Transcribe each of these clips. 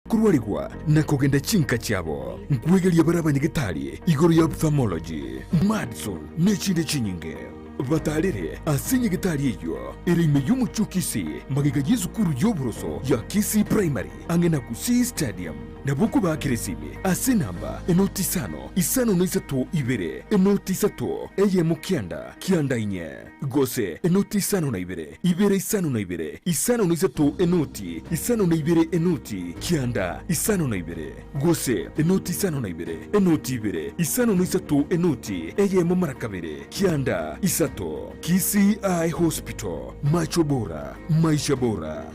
Korwarigwa na kogenda chinka chiabo, nkwegeria bare abanyagetari igoro ya ophthalmology, Madison nechinde chinyinge. Batarere ase nyagetari eywo ere ime y'omochie o Kisii, magega y'esukuru y'oboroso ya Kisii Primary ang'e na Gusii Stadium. Nabo okobakera esimi ase enamba enoti isano isano na isato ibere enoti isato eyemo kianda kianda inye gose enoti isano na ibere ibere isano na ibere isano na isato enoti isano na ibere enoti kianda isano na ibere gose enoti isano na ibere enoti ibere isano na isato enoti eyemo mara kabere kianda isato. Kisii Eye Hospital, macho bora, maisha bora.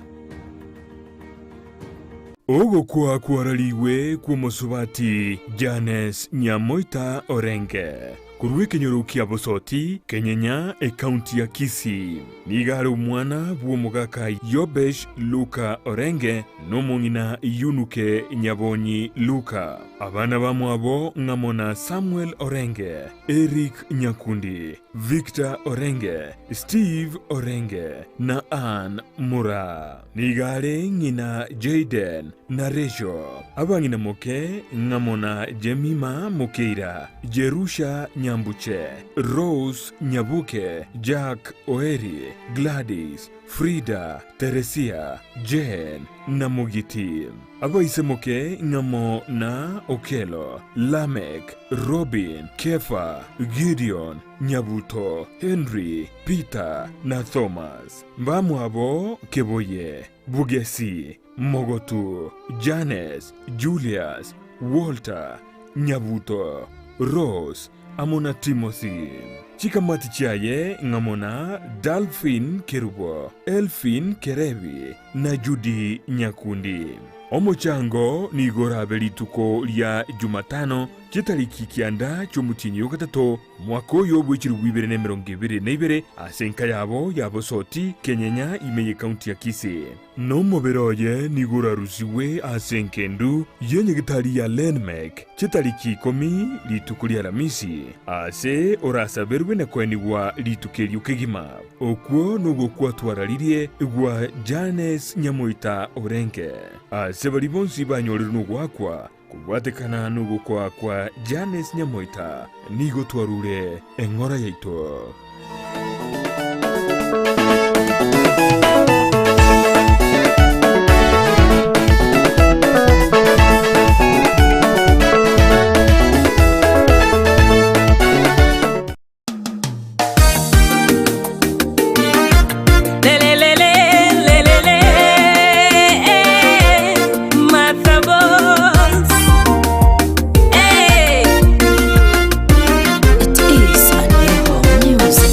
Ogokwa kwararigwe kw'omosubati Janes Nyamoita Orenge korwa ekenyoro kia Bosoti, Kenyenya, ekaunti ya Kisii. Nigo are omwana bw'omogaka Yobesh Luka Orenge na omong'ina Yunuke Nyabonyi Luka. Abana bamwabo ng'amo na Samuel Orenge, Eric Nyakundi, Victor Orenge, Steve Orenge na Ann Mura. Nigo are ng'ina Jayden na Rachel. Abang'ina moke ng'amo na Jemima Mokeira, Jerusha Nyambuche, Rose Nyabuke, Jack Oeri, Gladys, Frida, Teresia, Jane na Mogiti. Abaise moke ng'amo na Okelo, Lamek, Robin, Kefa, Gideon, Nyabuto, Henry, Peter na Thomas. Mbamwabo Keboye, Bugesi, Mogotu, Janes, Julius, Walter, Nyabuto, Rose, amo na Timothy. Chikamati chiaye ng'amo na Dalphin Kerubo, Elphin Kerebi na Judy Nyakundi. Omochango nigo orabe rituko ria Jumatano chitariki kianda chiomotienyi o gatato mwaka oyo bwa echirugu ibere na emerongo ebere na ibere ase enka yabo ya Bosoti Kenyenya ime ye county ya Kisii. Nomobere oye nigo orarusiwe ase enkendu y'enyagetari ya Lenmek chitariki ikomi rituko ria Alamisi ase orasaberwe na koenigwa rituko erio kegima. Okwo nogwo kwatwararirie gwa Janes Nyamoita Orenge ase bari bonsi banyorire nogwakwa kobwatekana nogokwa kwa Janes Nyamoita nigo twarure eng'ora yaito. Martha Boss. Hey. It is Aneho Music.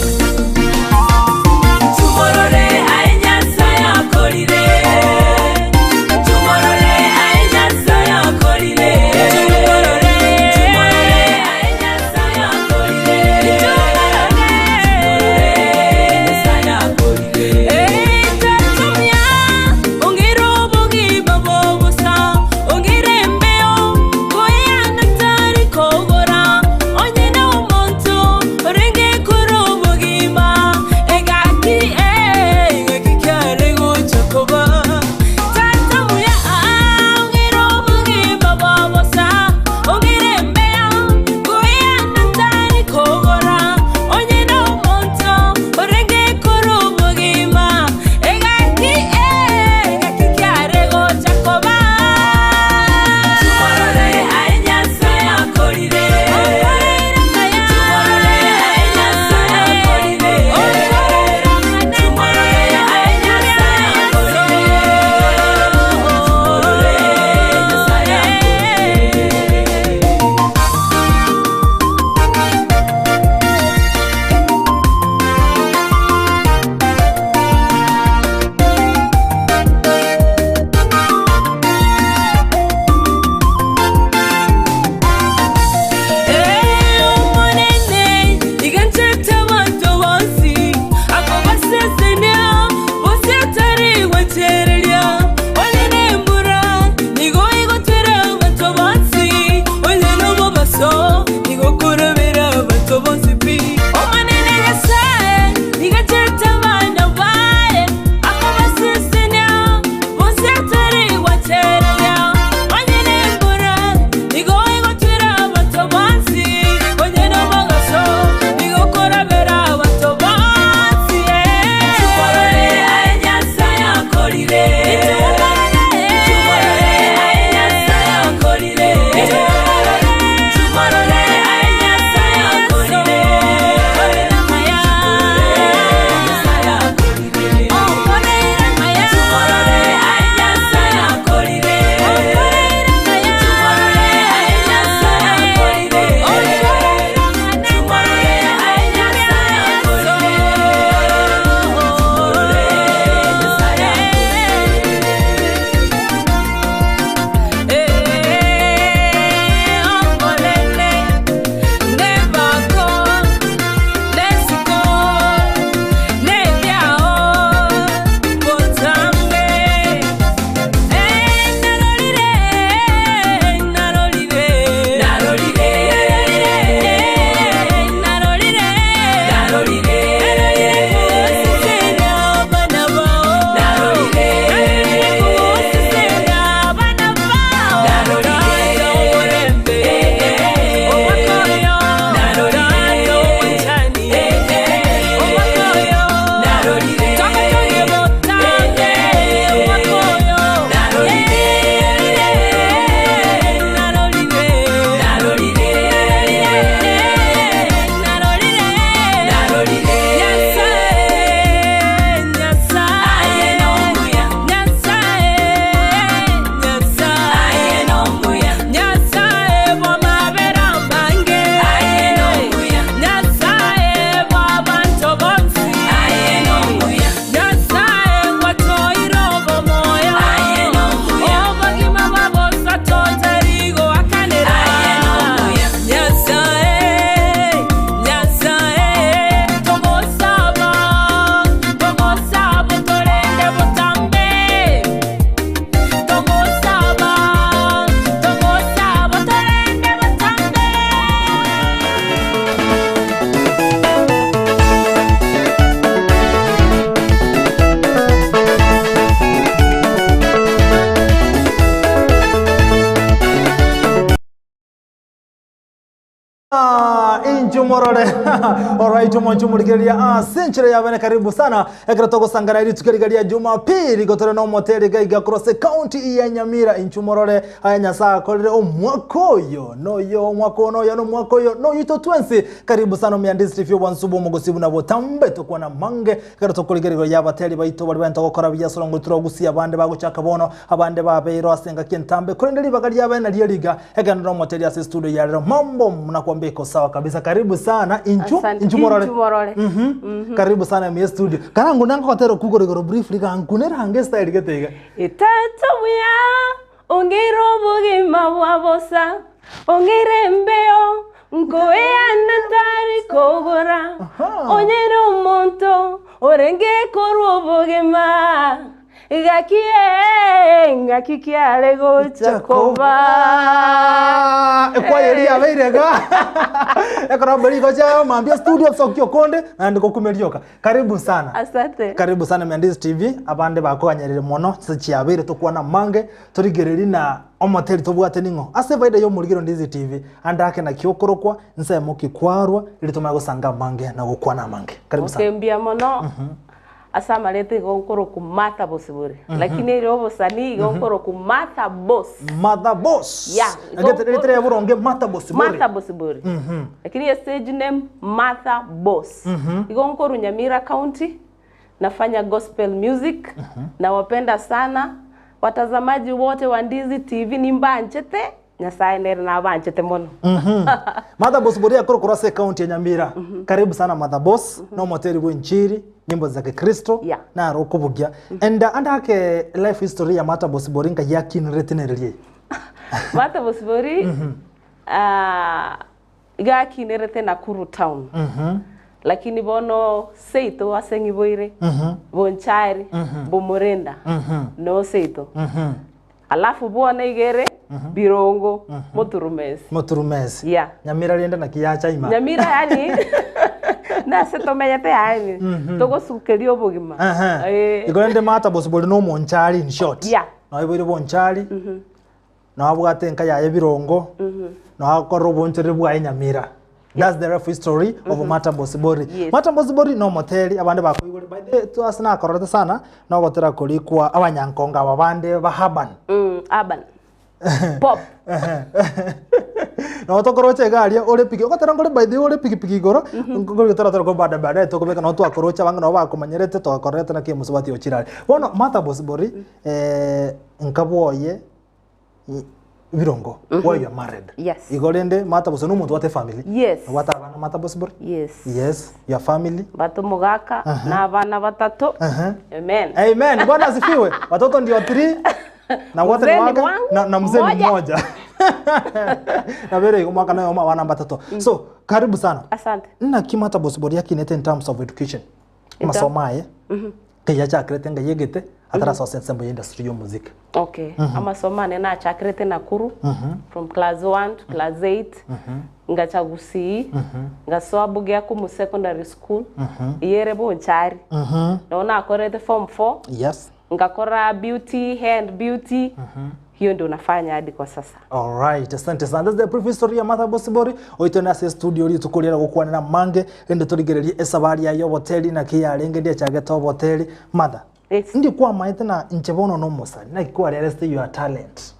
Inchu morore. Alright, mwanchumurikiria century ya bene, karibu sana ekero togosangana iri tukerigaria Jumapili gotore no moteri gaiga cross county ya Nyamira. Inchu morore aya Nyasaye akorire omwaka oyo noyo omwaka noyo no mwaka oyo no yuto twensi. Karibu sana miandisi TV wansubo mugosibu na botambe tokuwa na mange ekero tokorigerio ya bateri baito bari bento gokora biasoro ngo turogusia abande baguchaka bono abande babeiro asenga kintambe kurende libagaria bene liga ekero no moteri ase studio ya lero mambo mnakuambia iko sawa kabisa. Karibu sana Inchu. Inchu morore. Inchu morore. Karibu sana mi studio. Karangu nango katero kugorigoro briefly kankunera hange style getega. Itatu ya ongero bugima bwa bosa ongere mbeo nkoea natari kogora onyero monto orenge korwo bugima gakie ngakikiale gocha koba ekwa yeri abeirega ekora bali gocha mambia studio sokyo konde na ndiko kumerioka. Karibu sana. Asante. Karibu sana Miandizi TV abande bakoganyerere mono chiabire tokuwa mange torigereri na omoteri tobwate ningo ase faida yo murigiro Ndizi TV andake na kyokorokwa nsemo kikwarwa ili tumagosanga mange na gokwana mange. Karibu sana. Okay, mbia mono. Asama lete gonkoro kumata Bosibori. Lakini ile obosani gonkoro kumata boss. Mother boss. Yeah. Ngete ile buronge Mother Bosibori. Mother Bosibori. Lakini ya stage name Mother Boss. Gonkoro Nyamira County. Nafanya gospel music. Nawapenda sana watazamaji wote wa Ndizi TV, nimbanchete Nyasaye nere na banchete mono. Mother Bosibori akoro kurase county ya Nyamira. Karibu sana Mother Boss. No moteri bw'inchiri nyimbo za Kikristo na rokubugia. And andake life history ya Mother Bosibori nga yakinretenererie. Mother Bosibori gakinerete Nakuru town. Lakini bono seito asengiboire. Bonchari bomorenda. No seito. Alafu bwana igere Birongo Muturumesi. Muturumesi. Yeah. Nyamira rienda na kiyacha ima. Nyamira yani na se tomenyete yani togosukerio bugima. Igorende Mother Bosibori no monchari in short. Yeah. No ibire bonchari. No abwate nka yaye Birongo. No akoro bonchari bwa Nyamira. That's the rough history of Mother Bosibori. Yes. Mother Bosibori no moteli abande bakuigore by the twasina akorete sana no gotera kulikwa abanyankonga abande bahaban. Urban. Pop. No tokoroche garia ore piki ogatera ngore by the ore piki piki igoro ngore tera tera ko bada bada tokobeka no twakorocha bangi no bakomanyerete twakorete na kimusubati ochirari. Bono Mother Bosibori nkaboye Birongo. Why you are married? Yes. Igorende Mother Bosibori no muntu wate family. Yes. Wata abana Mother Bosibori? Yes. Yes, your family. Batu mugaka na abana batatu. Amen. Amen. Bwana asifiwe. Watoto ndio 3 na wote ni waka na mzee ni mmoja. Na bere mwaka nayo wana batatu. So, karibu sana. Asante. Na ki Mother Bosibori yakinete in terms of education. Masomaye. Kiyacha krete ngayegete atara so sense industry yo music. Okay. Amasoma nena achakrete Nakuru from class 1 to class 8. Ngachagusi. Ngasoa bugia ku secondary school. Yere bonchari. Naona akorete form 4. Yes. Ngakora beauty, hand beauty. Hiyo ndio nafanya hadi kwa sasa. All right, asante sana. That's the brief history ya Mother Bosibori. Oito na studio ri tukurira gukwana na mange ende turigererie esabari ya hoteli na kiyarenge ndiye chageta hoteli. Mother. Yes. Ndi kwa maite na nchebono no musani na kwa realize your talent.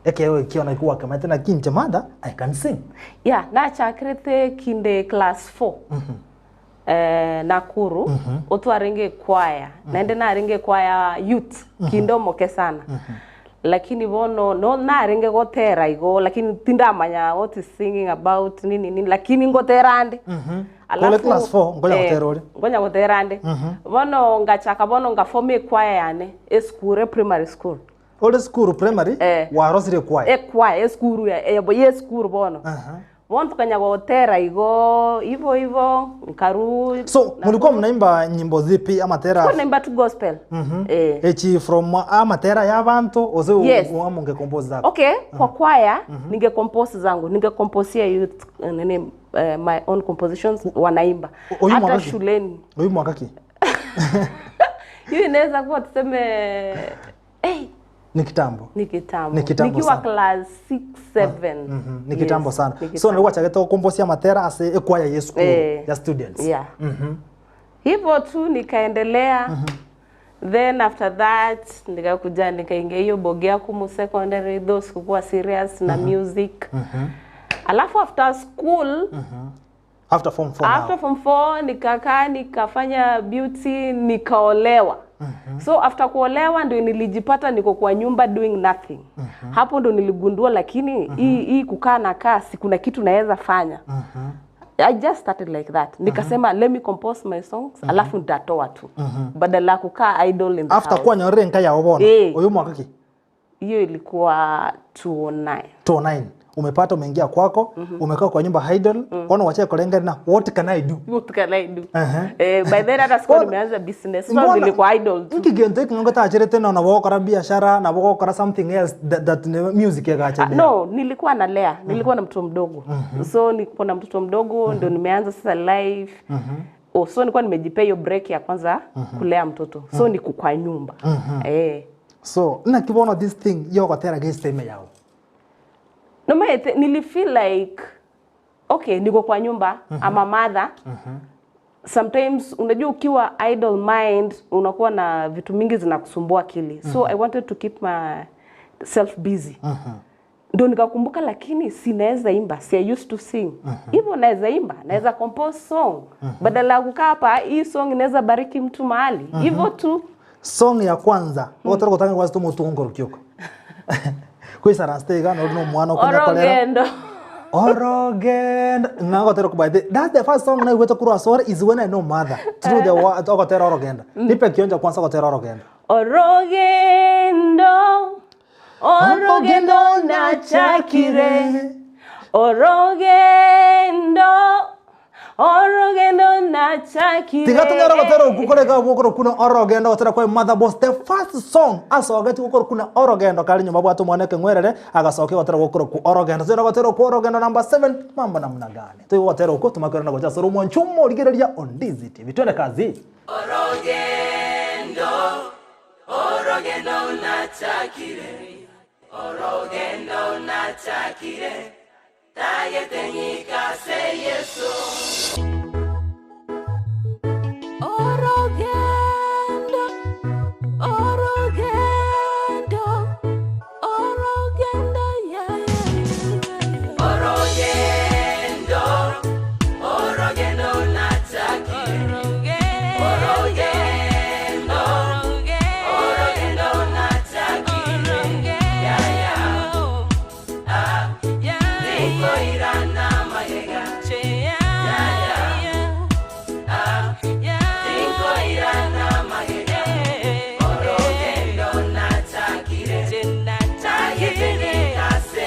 Ekewe kiona kwa kama tena kinche mother I can sing. Yeah, na chakrete kinde class 4. Nakuru otwarenge choir. Naende narenge choir youth kindomo ke sana. Lakini bono no narenge gotera igo lakini tindamanya what is singing about nini nini lakini ngotera ande. Alafu class 4 ngoja gotera ore. Ngoja gotera ande. Bono ngachaka bono ngafome choir yane eskure primary school. Ole school primary warosire choir. Choir eskuru ya ye school bono. Bono tukanya gotera igo hivyo hivyo nkaru. So mulikuwa mnaimba nyimbo zipi ama tera? Tulikuwa naimba tu gospel. Echi from ama tera ya bantu ose yes. Unge compose zako. Okay, kwa choir ninge compose zangu, ninge composia youth nini my own compositions wanaimba. Hata shuleni. Oyu mwaka ki? Hiyo inaweza kuwa tuseme Ni kitambo. Ni kitambo. Ni kitambo nikiwa sana. Class 6 7. Ni kitambo Yes, sana. ni kitambo. So nilikuwa chagete kukombosia matera ase ekwaya ye school ya students. Yeah. Hivyo tu nikaendelea. Then after that nikakuja nikaingia hiyo Bogea Kumu Secondary, though sikukuwa serious na music. Alafu after school, After form 4 after now. Form 4 nikakaa nikafanya beauty, nikaolewa. So after kuolewa ndio nilijipata niko kwa nyumba doing nothing. Hapo ndo niligundua lakini hii kukaa na kaa si kuna kitu naweza fanya. I just started like that. Nikasema let me compose my songs, alafu nitatoa tu. Badala ya kukaa idle in the After house. kwa nyorere nka ya obona. Oyo mwaka ki? Hiyo ilikuwa 2009. 2009. Umepata, umeingia kwako, umekaa kwa nyumba idle, ona wache kolenga na what can I do? What can I do? Uh-huh. By then hata sikuwa Mbona- nimeanza business. So Mbona- nilikuwa idle tu. Nki gento iki tachirete na nabogokora biashara nabogokora something else that ni music yagacha. No, nilikuwa nalea, nilikuwa na mtoto mdogo. So nilikuwa na mtoto mdogo ndio nimeanza sasa life. Oh, so nilikuwa nimejipea hiyo break ya kwanza kulea mtoto. So niko kwa nyumba. So nakibona this thing yogotera gesteme yao. No, nili feel like okay, niko kwa nyumba, I'm a mother. Sometimes unajua ukiwa idle mind unakuwa na vitu mingi zinakusumbua akili. So I wanted to keep myself busy. Ndio nikakumbuka lakini si naweza imba, si I used to sing. Hivyo naweza imba, naweza compose song. Badala ya kukaa hapa, hii song inaweza bariki mtu mahali. Hivyo tu. Song ya kwanza ogotera gotanga kwazi tumutungo rukiuko kwisara stega no no mwana okonyakorera. Orogendo. Orogendo ngagotera kubai, that's the first song naigwete kurwa sore is when I know mother through the ogotera orogendo nipe kionjo kwanza ogotera orogendo. Orogendo. Orogendo nachakire. Orogendo. Orogendo nachakire. Tiga tunyora gotera gukoreka gukoro kuna orogendo gotera kwa mother boss, the first song asogeti gukoro kuna orogendo kali nyuma bwatu mwaneke ngwerere agasoke gotera gukoro ku orogendo tera gotera ku orogendo number 7 mambo namna gani tu gotera uko tumakora na gocha soro mwanchumo rigereria on Dizi TV, twende kazi. Orogendo, orogendo nachakire, orogendo nachakire, tagete nyikase Yesu. Orogendo, orogendo, orogendo, yeah. Orogendo, orogendo nachakire, orogendo, orogendo nachakire, yeah, yeah, ah, niko irana mahega, yeah, yeah, ah, niko irana mahega, orogendo nachakire, tagete nikase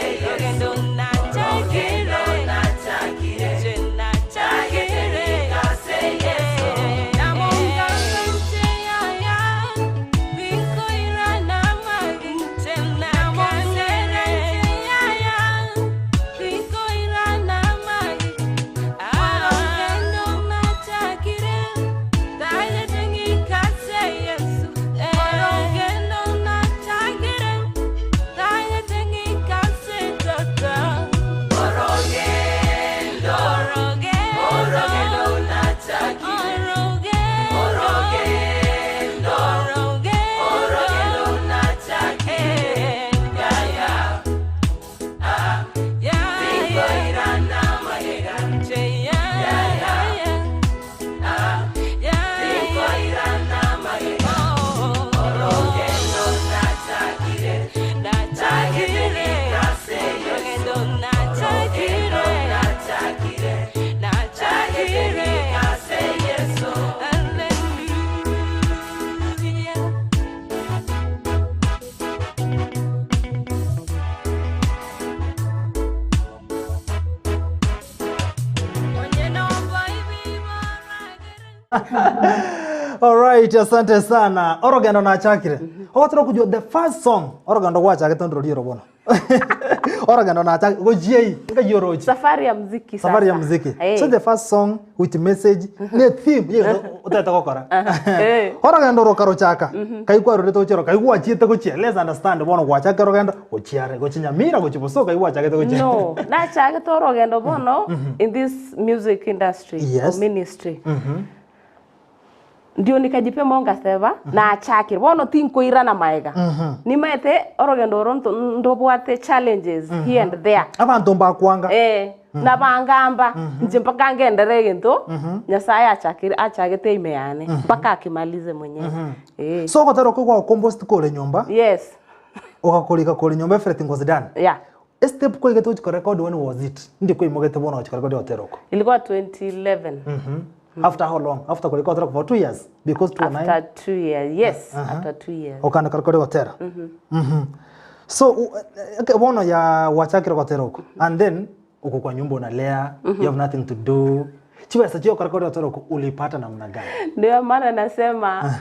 Yesu, orogendo nachakire, tagete nikase Yesu. Orogendo, orogendo nachakire, orogendo, orogendo nachakire, yeah, yeah, ah, niko irana mahega, yeah, yeah, ah, niko irana mahega, orogendo nachakire, tagete nikase Yesu, orogendo nachakire, tagete nikase Yesu. Hallelujah. Alright, asante sana. Orogendo nachakire. Ogotera kujua the first song orogendo gwachakete ndiro riero bono. Orogendo nacha gojiei ngayorochi. Safari ya muziki sasa. Safari ya muziki. Hey. So the first song with message ne theme ye uteta gokora. Eh. Orogendo rokarochaka. Kaikwa rurete gochero kaigwa chiete gochia. Let's understand bono gwachaka rogendo gochiare gochinyamira gochiboso kaigwa chakete gochia. No, nachagete orogendo bono in this music industry Yes. or ministry. Ndio nikajipea monga seba na achakire bono tinkoirana maega. Nimaete orogendo oro ndobwate challenges here and there. Abantu mbakwanga. Na bangamba nje mpaka ngendere gento Nyasaye achakire achagete ime yane mpaka akimalize mwenyewe. So gotero kwa compost kore nyumba. Yes. Ugakorika kore nyumba everything was done. Yeah. Step kwa igeto record when was it? Ndi kwa imogete bono record oteroko. Ilikuwa 2011. After how long? After kurekodi oteroko for 2 years because 2009. After 2 years. Yes, after 2 years. Okana kurekodi otera. So okay, bono ya wachakira oteroko and then uko kwa nyumba unalea, you have nothing to do. Chiwesa chio kurekodi oteroko ulipata namna gani? Ndio maana nasema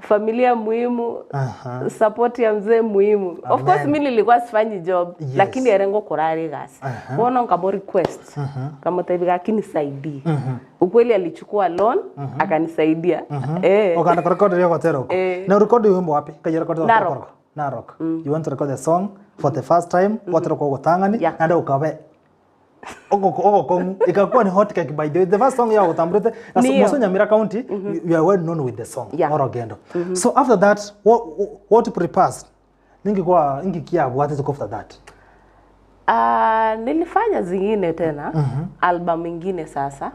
familia muhimu, support ya mzee muhimu. Of course mimi nilikuwa sifanyi job, Yes. lakini erengo kurari gasi. Bono nkamo request. Kama tabiga akinisaidie. Ukweli alichukua loan akanisaidia. Okana kurekodi rio oteroko. Na urekodi wimbo wapi? Kaja rekodi Narok. Narok. You want to record the song for the first time, oteroko gutangani Yeah. na ukabe ogokongu ikakuwa ni hot cake by the way. The first song ya utambrete Muso Nyamira County, you are well known with the song Yeah. Orogendo. So after that what prepares ningikuwa ingikia what is after that? Nilifanya zingine tena album ingine sasa.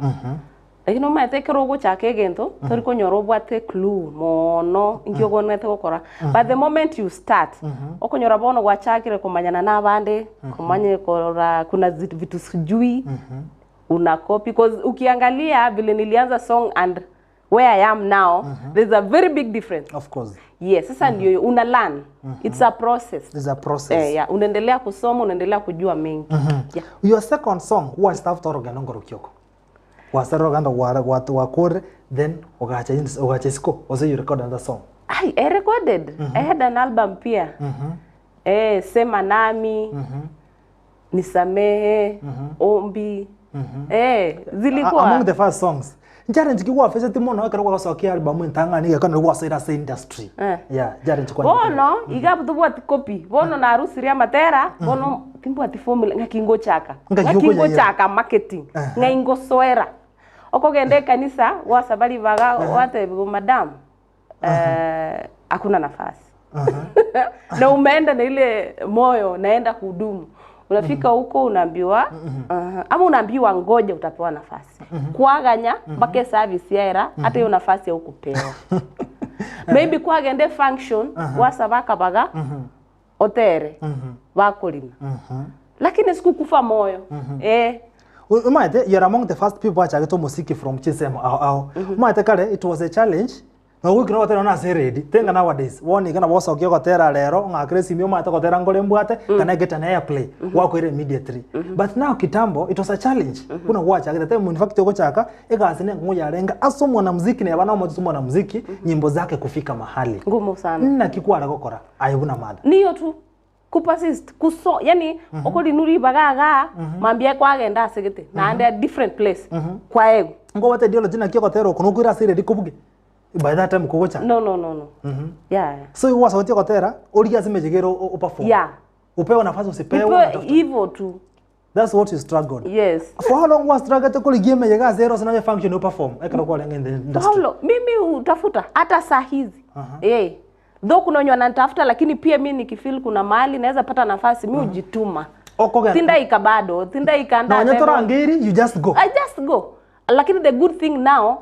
Lakini umaete kirogo chake gento tori konyora obwate clue mono ingiogonete gokora. But the moment you start okonyora bono gwachakire kumanyana na abande kumanye kora kuna vitu sijui una copy because ukiangalia vile nilianza song and where I am now there's a very big difference. Of course. Yes, sasa ndio una learn. It's a process. There's a process. Yeah, unaendelea kusoma, unaendelea kujua mengi. Yeah. Your second song was after Orogendo ngorokioko. Wasaroganda wakore then ugacha siko also you record another song. I recorded. I had an album pia. Sema Nami. Nisamehe, Ombi. Zilikuwa Among the first songs. Challenge kikuwa face timono ekero kwasokia album entangani gekana gwasoira se industry. Yeah, challenge kwa. Bono igabu tubwati copy. Bono na arusiria matera, bono timbwati formula ngakingo chaka. Ngakingo chaka marketing. Ngaingo soera. Okogende kanisa wasabali baga wate madam. Hakuna nafasi. Na umeenda na ile moyo naenda kuhudumu. Unafika huko unaambiwa ama unaambiwa ngoja utapewa nafasi. Kwaganya mpaka service yaera hata hiyo nafasi hukupewa. Maybe kwagende function wasabaka baga otere bakulima. Lakini sikukufa moyo. Umaite you are among the first people achageto muziki from Chisemo au. Umaite kale it was a challenge. No wiki no tera na se ready. Tenga nowadays woni kana bosa okio lero ngakire simio maite gotera ngore mbwate kana get an airplay wakwire immediately. But now kitambo it was a challenge. Kuna wacha gete time in fact ogochaka egasine ngoja renga aso mwanamuziki na bana mwana mwanamuziki nyimbo zake kufika mahali. Ngumu sana. Nna kikwara gokora ayibuna mada. Niyo tu kupersist kuso yani okoli nuri bagaga mambia kwagenda asegete na and a different place kwaego. Ngo wate ideology na kiokotero kunokwira se ready kubuge. By that time kugocha. No. Yeah. So you was what kotera ori azimejegero uperform. Yeah. Upewe nafasi usipewe. Hivyo tu. That's what you struggled. Yes. For how long was struggle to kuligie mejega zero sina function uperform? Ekero kwa lenga in the industry. Paulo, mimi utafuta hata saa hizi. Though kuna wenye wananitafuta lakini pia mimi nikifeel kuna mahali naweza pata nafasi mimi hujituma. Tinda ikabado, tinda ikanda. Na wanyotora ngiri you just go. I just go. Lakini the good thing now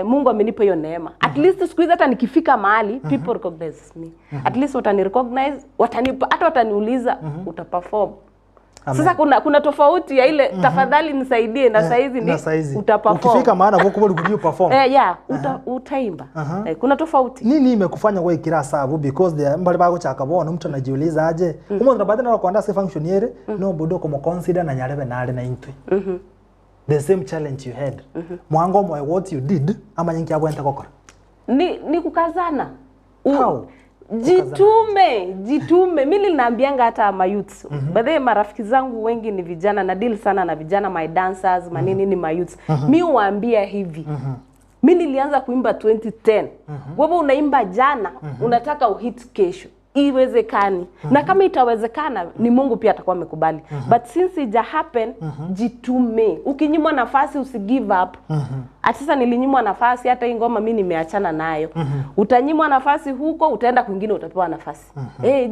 Mungu amenipa hiyo neema. At least siku hizi hata nikifika mahali people recognize me. At least watani recognize, watanipa hata wataniuliza utaperform. Sasa kuna tofauti ya ile tafadhali nisaidie na saizi ni utaperform. Ukifika maana huko bali perform. Yeah, utaimba. Kuna tofauti. Nini imekufanya wewe kila sababu because the mbali bako chaka bona mtu anajiuliza aje. Umo ndo na kwanda se function yere no bodo ko consider na nyarebe nale na intwe. The same challenge you had. Mwango mwa what you did ama nyingi yabo enta kokora. Ni kukazana. How? Jitume, jitume. Mi ninaambianga hata mayouths. By the way, marafiki zangu wengi ni vijana, na deal sana na vijana, my dancers, manini ni mayouths. Mi huwaambia hivi. Mi nilianza kuimba 2010. Wewe unaimba jana, unataka uhit kesho. Iwezekani. Na kama itawezekana ni Mungu pia atakuwa amekubali. But since ija happen, jitume. Ukinyimwa nafasi usi give up. Ati sasa nilinyimwa nafasi, hata hii ngoma mi nimeachana nayo. Utanyimwa nafasi huko, utaenda kwingine utapewa nafasi.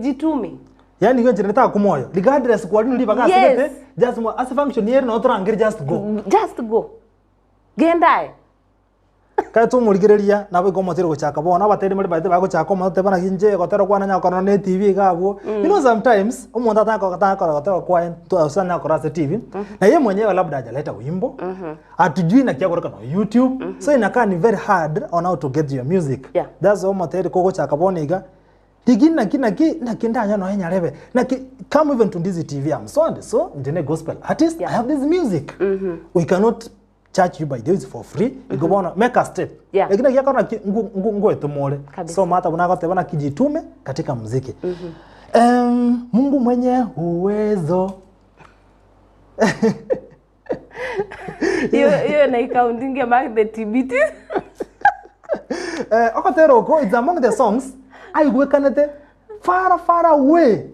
Jitume. Yani hiyo njira nitaka kumoyo regardless kwa nini liba Yes. kasigete just as function yeri no turangire just go. Just go. Gendae. Kae tumurikireria nabo ikomotire guchaka bona abateri muri baite baguchaka omote bana kinje gotero kwana nyakora ne TV gabwo. You know, sometimes omuntu atakora gotero kwa usanya kora ase TV na yeye mwenyewe labda hajaleta wimbo, hatujui na kiakoroka na YouTube, so inakaa ni very hard on how to get your music. That's why omoteri kogochaka bona iga tigi naki naki naki ndanya no enyarebe naki come even to this TV, I'm so and so ndine gospel artist. I have this music. We cannot charge you by this for free. Ikobona make a step. Lakini kiakora ngu etumore. Kabisa. So mata bunagoteba na kijitume katika muziki. Mungu mwenye uwezo. Hiyo hiyo na ikauntinge mark the TBT. Okotero ko it's among the songs aigwekanete far far away.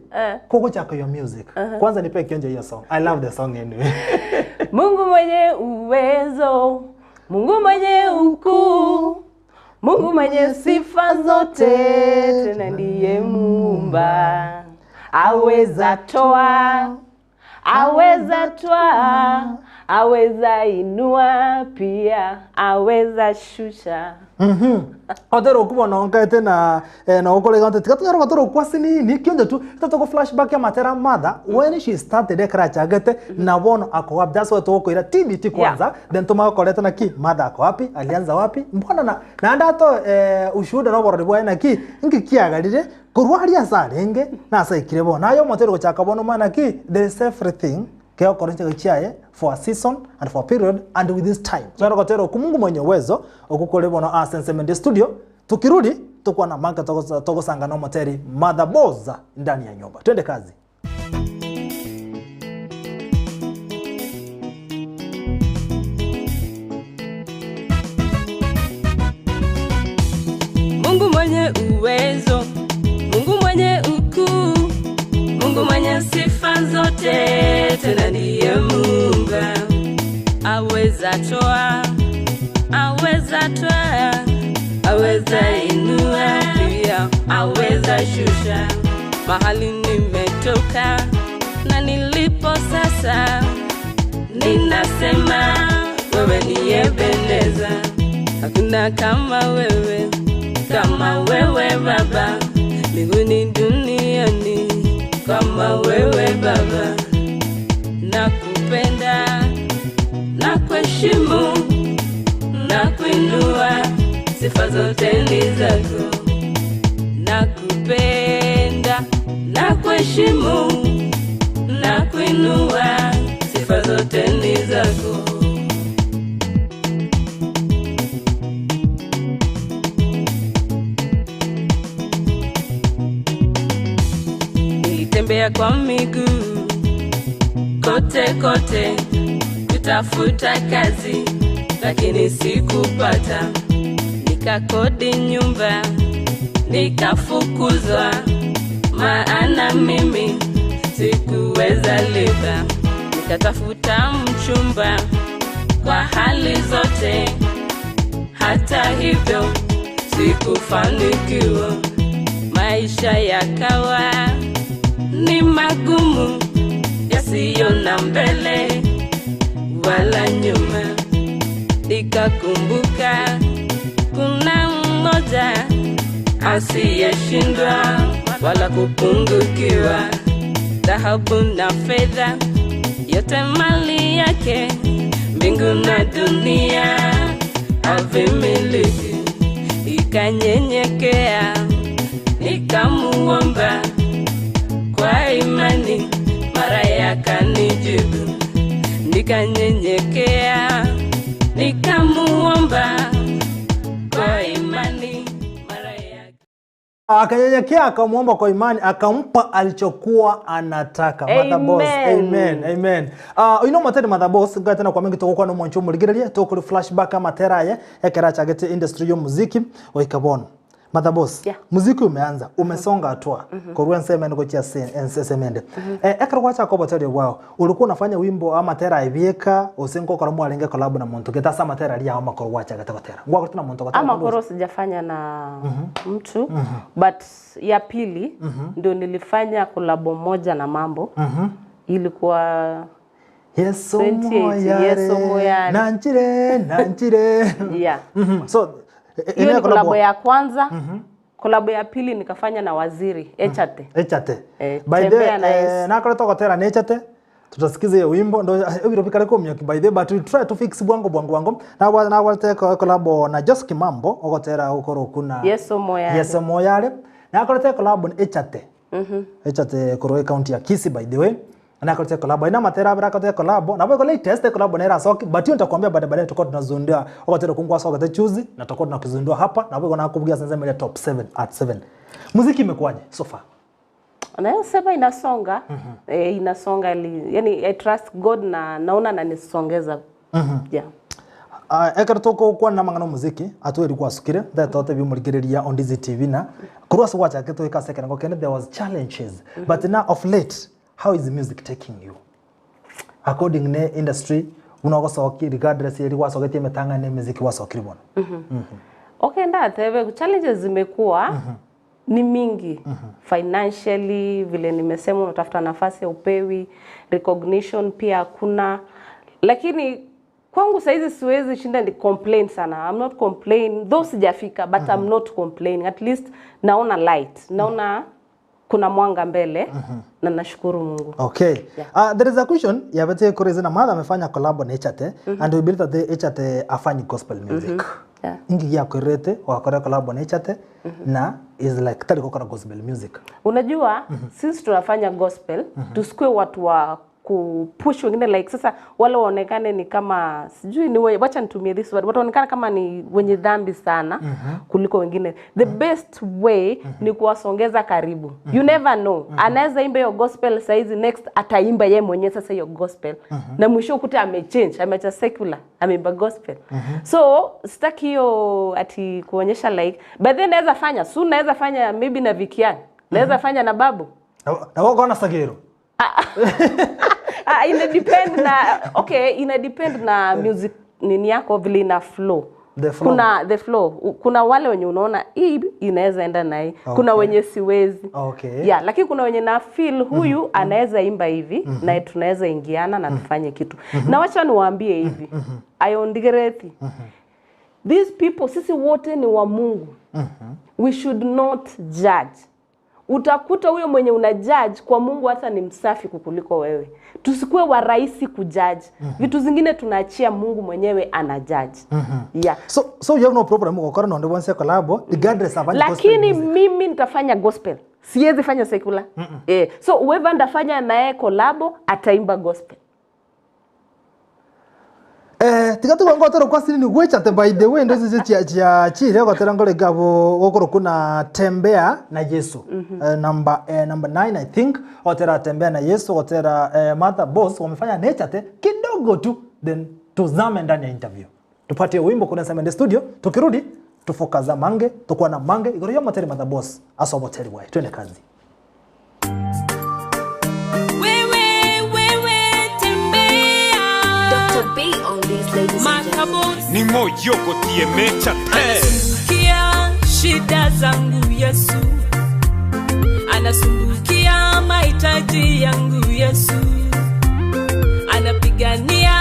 Kogochaka your music. Kwanza nipe kionjo hiyo song. I love the song anyway. Mungu mwenye uwezo, Mungu mwenye ukuu, Mungu mwenye sifa zote, tena ndiye muumba. Aweza toa, aweza twaa, aweza inua pia, aweza shusha. Otero okubona onkaete na na okolega nte tikatunyara gotero kwasi nini kionjo tu tatoko flashback ya matera mother when she started ekara chagete na bono ako wapi. That's why tukoira TBT kwanza. Then tumakorete na ki mother ako wapi, alianza wapi, mbona na na ndato ushuhuda no borori bwa na ki ngi kiagarire kurwa asarenge na saikire bona ayo motero gochaka bono mana ki there is everything keo korinche gichiaye for a season and for a period and with this time. So gotero ku Mungu mwenye uwezo okukore bono Asensemendi studio tukirudi tukuwa na manka togosanga no moteri Mother Boza ndani ya nyumba. Twende kazi. Mungu mwenye uwezo, Mungu mwenye ukuu, Mungu mwenye sifa zote, tena ndiye muumba. Aweza toa, aweza twaa, aweza inua pia, aweza shusha. Mahali nimetoka na nilipo sasa, ninasema wewe ni Ebeneza. Hakuna kama wewe, kama wewe Baba, mbinguni duniani, kama wewe Baba. Nakupenda, nakuheshimu, nakuinua, sifa zote ni zako. Nakupenda, nakuheshimu, nakuinua, sifa zote ni zako. Nilitembea kwa miguu kote kote kutafuta kazi, lakini sikupata. Nikakodi nyumba, nikafukuzwa, maana mimi sikuweza lipa. Nikatafuta mchumba kwa hali zote, hata hivyo sikufanikiwa. Maisha yakawa ni magumu, yasiyo na mbele wala nyuma. Nikakumbuka kuna mmoja asiyeshindwa wala kupungukiwa. Dhahabu na fedha yote mali yake, mbingu na dunia havimiliki. Ikanyenyekea nikamuomba kwa imani, mara yakanijibu. Nikanyenyekea nikamuomba kwa imani. Akanyenyekea, akamwomba kwa imani, akampa alichokuwa anataka. Mother Boss. Amen. Amen. Amen. You know materi Mother Boss ngatena kwa mengi tugukwa no mwancho muligireria tukuri flashback amatera ekera chagete industry yo muziki oikabona. Mother Boss. Yeah. Muziki umeanza, umesonga hatua. Korwa nseme niko chia nsemende. Ekera kwacha ko botere wao. Ulikuwa unafanya wimbo ama tera ibieka usenko kora mwalinge collab na muntu getasa matera ria ama korwa cha gatera. Ngwa kutina muntu gatera. Ama koro sijafanya na mtu, but ya pili ndio nilifanya kolabo moja na Mambo. Ilikuwa Yesu 28, moyare, Yesu moyare. Nanchire, nanchire. Yeah. So, Hiyo ni kolabo ya kwanza. Kolabo ya pili nikafanya na Waziri Echate. Echate. Eh, By the Tembea na Yesu. Nakore togotera na Echate. Tutasikiza hiyo wimbo ndo ebiro bikare komya by the but we try to fix bwango bwango bwango. Na na wate kolabo na Jos Kimambo ogotera ukoro kuna Yesu moyare. Yesu moyare. Na korete kolabo na Echate. Echate korwe county ya Kisii by the way. Na korete kolabo ina matera bra korete kolabo na bwe latest kolabo na soki but hiyo nitakwambia baadaye baadaye tutakuwa tunazundua ogotera kungwa soka te chuzi na tutakuwa tunakizundua hapa na bwe na kubugia sense mbele top 7 at 7. Muziki imekuwaje so far? Naweza sema inasonga. Inasonga yani I trust God na naona ananisongeza. Yeah. Ekero tugukwana na mang'ana muziki atweri gwasukire thetote biumurikireria on Dizzy TV na kurwa gwachake twika second ngo kene there was challenges but now of late how is the music taking you according ne industry unogocoki regardless eri gwacoketie metanga ne muziki gwacokire bono? Okay, ndatebe challenges zimekuwa ni mingi. Financially vile nimesema, unatafuta nafasi ya upewi, recognition pia hakuna, lakini kwangu saizi siwezi shinda ni complain sana. I'm not complain though sijafika, but I'm not complaining. At least naona light, naona kuna mwanga mbele na nashukuru Mungu. Okay. Yeah. There is a question ya bete kurezi na madha amefanya collab na Echate and we believe that the Echate afanyi gospel music. Yeah. Ingi ya kurete wakora collab na Echate na is like tali kokora gospel music. Unajua sisi tunafanya gospel, tusikue watu wa kupush wengine like sasa wale waonekane ni kama sijui ni wacha nitumie this word, watu waonekane kama ni wenye dhambi sana kuliko wengine. The best way ni kuwasongeza karibu. You never know. Anaweza imba hiyo gospel saizi, next ataimba yeye mwenyewe sasa hiyo gospel. Na mwisho ukuta amechange, ameacha secular, ameimba gospel. So sitaki hiyo ati kuonyesha like, but then naweza fanya, soon naweza fanya maybe na Vikian. Naweza fanya na Babu. Na wako na Sagero. Ina depend na okay, ina depend na music nini yako vile ina flow. The flow. Kuna the flow. Kuna wale wenye unaona hii inaweza enda na hii. Okay. Kuna wenye siwezi. Okay. Yeah, lakini kuna wenye na feel huyu anaweza imba hivi na tunaweza ingiana na tufanye kitu. Na wacha niwaambie hivi. Ayondigerethi. These people sisi wote ni wa Mungu. We should not judge. Utakuta huyo mwenye una judge kwa Mungu hata ni msafi kukuliko wewe. Tusikuwe warahisi kujudge. Vitu zingine tunaachia Mungu mwenyewe ana judge. Yeah. So you have no problem ukora na ndobonse collab regardless of Lakini mimi nitafanya gospel. Siwezi fanya secular. So whoever ndafanya naye collab ataimba gospel. Tigatu ngo tero kwa sini ni Echate by the way ndo sisi chia chia chire gotera ngore gabo gokoro kuna tembea na Yesu. Number 9 I think otera tembea na Yesu otera Mother Boss wamefanya na Echate kidogo tu then tuzame ndani ya interview. Tupatie wimbo kuna Semende studio tukirudi tufokaza mange tukua na mange igoro ya moteri Mother Boss aso moteri wae twende kazi. Dr. B on these ladies and gentlemen. Ni moyoko tiemecha te. Anasumbukia shida zangu Yesu, anasumbukia mahitaji yangu Yesu, anapigania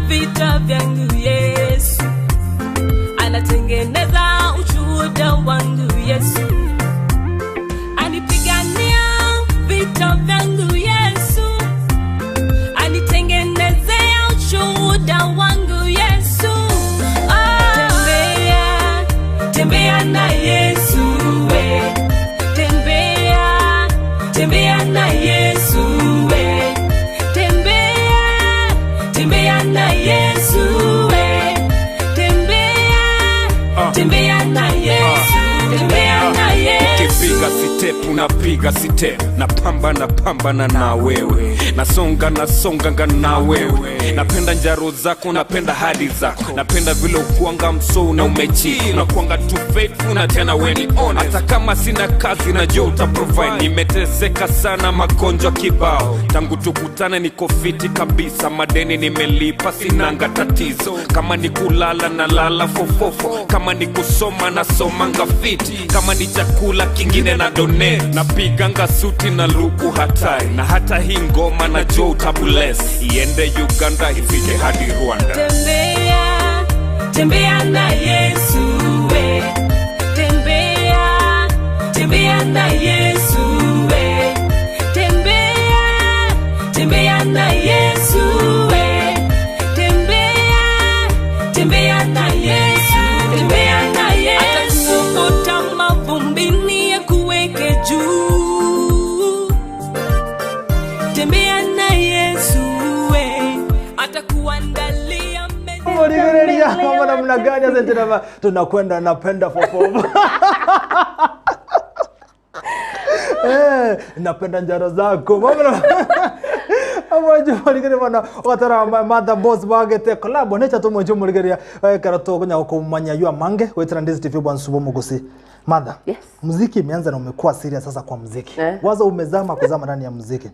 vita vyangu Yesu, anatengeneza ushuhuda wangu Yesu, anipigania vita vyangu Yesu, anitengenezea ushuhuda wangu Yesu. Tembea, tembea na Yesu we. Tembea, tembea na Yesu. Napiga site, napambana pambana na wewe, nasonga nasonganga na wewe. Napenda njaro zako, napenda hadi zako, napenda vile ukuanga msou na umechi, unakuanga too faithful na tena weni honest. Hata kama sina kazi najua uta provide. Nimeteseka sana magonjwa kibao, tangu tukutane niko fiti kabisa. Madeni nimelipa sinanga tatizo, kama ni kulala na lala fofofo, kama ni kusoma nasomanga fiti, kama ni chakula kingine na donate. Napiganga suti na luku hatari, na hata hii ngoma najua utabless. Iende Uganda ifike hadi Rwanda. Tembea, tembea na Yesu we. Tembea, tembea na Yesu we. Tembea, tembea na Yesu we. Tembea, tembea na Yesu, tembea na Yesu. Atakuokota mavumbini akuweke juu. Tembea na Yesu we. Atakuandalia meza. Murigereria mambo namna gani? Asante na tunakwenda napenda fofofo. Napenda njaro zako. Mama Amwaje murigereria bana watara Mother Boss bagete collab necha tumwe murigereria karato kunya kumanya yua mange wetera Ndizi TV bwana subo mugusi. Mother. Yes. Muziki imeanza na umekuwa serious sasa kwa muziki. Wazo umezama kuzama ndani ya muziki.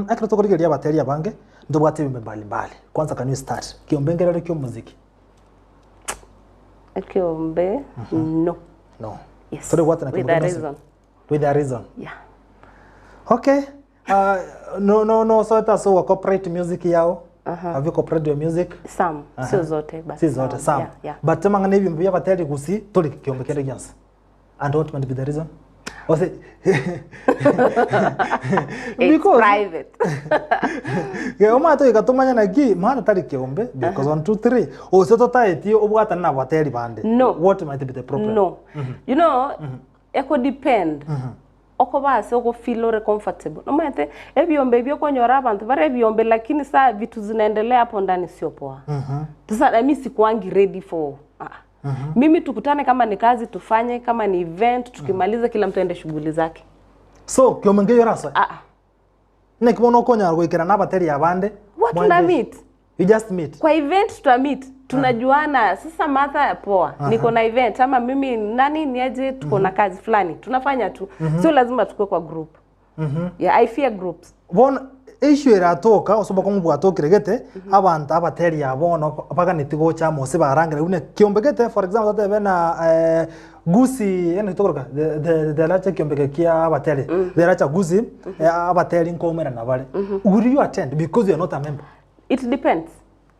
Akira tokorigeria bateria bange ndo bwate bimbe mbalimbali. Kwanza can you start? Kiombengerero kyo muziki. Kiombe? No. No. Yes. So what with a reason. With a reason. Yeah. Okay. No so it so corporate music yao. Have you corporate your music? Some. Sio zote but si zote some. Yeah, yeah. But mangane bimbe bateri gusi tuli kiombe kende gyansa. And what might be the reason? Was it it's private. Geoma to ikatumanya na gi maana tari kiombe because 1 2 3 o society obwata na bateri bande. No. What might be the problem? No. You know, eko depend. Okoba se oko feel ore comfortable. No matter ebiombe byokonyora abantu bare ebiombe lakini saa vitu zinaendelea hapo ndani sio poa. Sasa mimi sikuangi ready for Mimi tukutane kama ni kazi tufanye, kama ni event tukimaliza kila mtu aende shughuli zake. So kiomenge yoraso? Nekibono konya rwikira na bateri abande. What tuna meet? You just meet. Kwa event tuta meet. Tunajuana. Sasa Martha poa. Niko na event ama mimi nani niaje tuko na kazi fulani. Tunafanya tu. Sio lazima tukue kwa group. Yeah, I fear groups. Bon issue iratoka osoba ko atokire abantu abateri abono baganiti gocha mose barangire une kiombegete for example tate bena gusi ene tokoroka the lacha kiombege kia abateri the lacha gusi abateri nkomera na bale. Will you attend because you are not a member? It depends.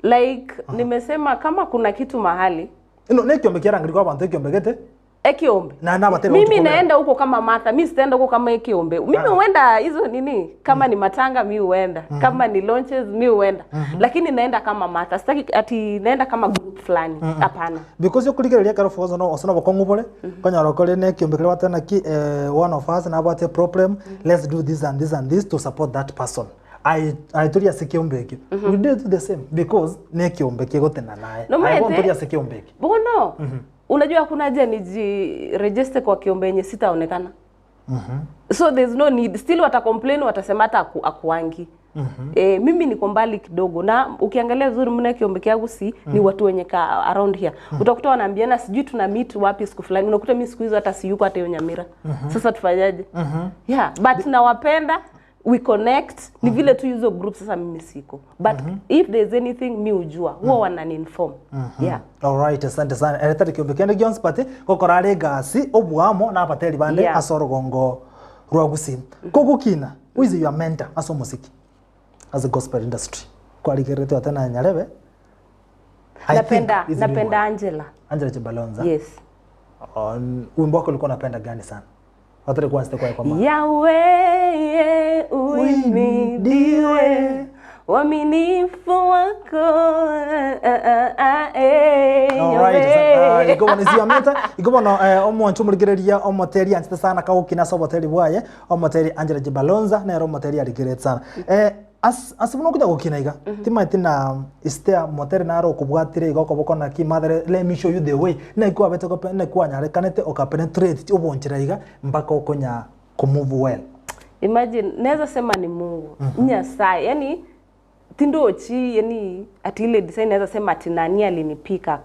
Like nimesema kama kuna kitu mahali no ne kiombege rangire kwa abantu kiombegete Ekiombe. Na bateri mimi naenda huko kama Martha, mimi sitaenda huko kama Ekiombe. Mimi huenda hizo nini kama ni matanga mimi huenda, kama ni launches mimi huenda. Lakini naenda kama Martha, sitaki ati naenda kama group fulani. Hapana. Because yokuligereria karo no osona bokongu bole, konya rokole ne Ekiombe kile watana ki one of us na about a problem, let's do this and this and this to support that person. I told you Ekiombe. We did the same because ne Ekiombe kigotena naye. I want to Ekiombe. Bono. Unajua hakuna haja nijiregister kwa kiombe yenye sitaonekana. So there's no need. Still wata complain watasema hata akuangi. Mimi niko mbali kidogo na ukiangalia vizuri mna kiombe kiangu si ni watu wenye ka around here. Utakuta wanaambiana sijui tuna meet wapi siku fulani. Unakuta mimi siku hizo hata siyuko hata hiyo Nyamira. Sasa tufanyaje? Yeah, but nawapenda. We connect. Ni vile tu hizo group sasa mimi siko. But if there's anything mi ujua, huwa wanani-inform. Yeah. All right, asante sana. Eretari kiombe kende Jones pate kokorare gasi obwamo na bateri bande asorogongo rwagusi. Kogukina, who is your mentor aso muziki? As a gospel industry. Kwa ligereto atana Nyarebe. Napenda Angela. Angela Chibalonza. Yes. Wimbo wako ulikuwa unapenda gani sana? Watari kwanza kwa kwa Yahweh uimidiwe uaminifu wako. Alright, igobona iziyameta igobona omuntu murigereria omoteri anchite sana kawukina soboteri bwaye omoteri Angela Chibalonza nero omoteri arigerete sana. Asibuno kuja gukina iga timaiti na istea moteri naro kubwatire iga okoboko ki mother let me show you the way na ikuwa betoko na ikuwa nyarekanete okapenetrate obonchira iga mpaka okonya Kumove well. Imagine naweza sema ni Mungu. Nyasaye. Yani tindochi yani ati ile design naweza sema ati nani alinipika.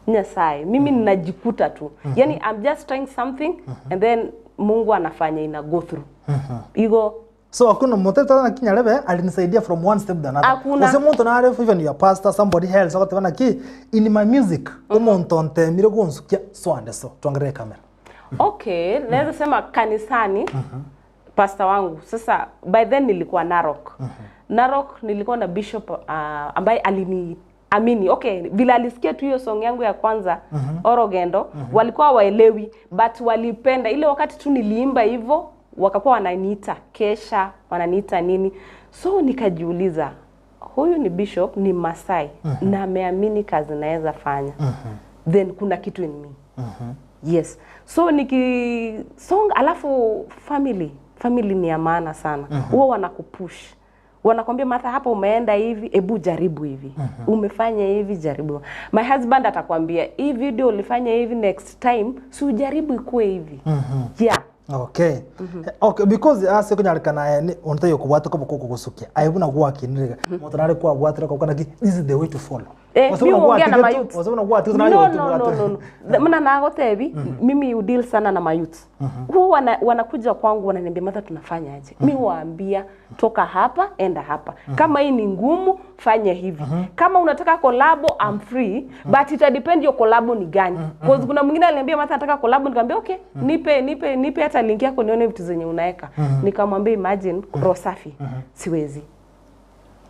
Nyasaye. Mimi ninajikuta tu. Yani I'm just trying something and then Mungu anafanya ina go through. Igo So hakuna moteta na kinyarebe alinisaidia from one step to another. Hakuna. Ose muntu na arefu even your pastor somebody else akatebana ki in my music umuntu ontemire gonsukia so and so tuangalie kamera. Okay, naweza sema kanisani pastor wangu. Sasa by then nilikuwa Narok. Narok nilikuwa na bishop ambaye aliniamini. Okay, vile alisikia tu hiyo song yangu ya kwanza Orogendo, walikuwa waelewi but walipenda. Ile wakati tu niliimba hivyo wakakuwa wananiita kesha, wananiita nini. So nikajiuliza, huyu ni bishop, ni Masai na ameamini kazi naweza fanya. Then kuna kitu in me. Yes. So niki song alafu family ni ya maana sana. Huwa wanakupush. Wanakwambia Martha, hapa umeenda hivi, ebu jaribu hivi. Umefanya hivi, jaribu. My husband atakwambia hii video ulifanya hivi, next time si ujaribu ikue hivi. Yeah. Okay. Okay, because ase kunyarikana ni ontayo kubwata ko kugusukia. Ayibuna gwakinirega. Moto nare kwa bwatira ko kana this is the way to follow. Mi huongea na mayouth. No. Mna nagotebi, mimi udeal sana na mayouth. Huwa wanakuja kwangu wananiambia Martha tunafanya aje? Mimi huwaambia toka hapa enda hapa. Kama hii ni ngumu fanya hivi. Kama unataka collab I'm free, but it depend your collab ni gani. Because kuna mwingine aliniambia Martha nataka collab, nikamwambia okay, nipe hata link yako nione vitu zenye unaweka. Nikamwambia imagine Rosafi siwezi.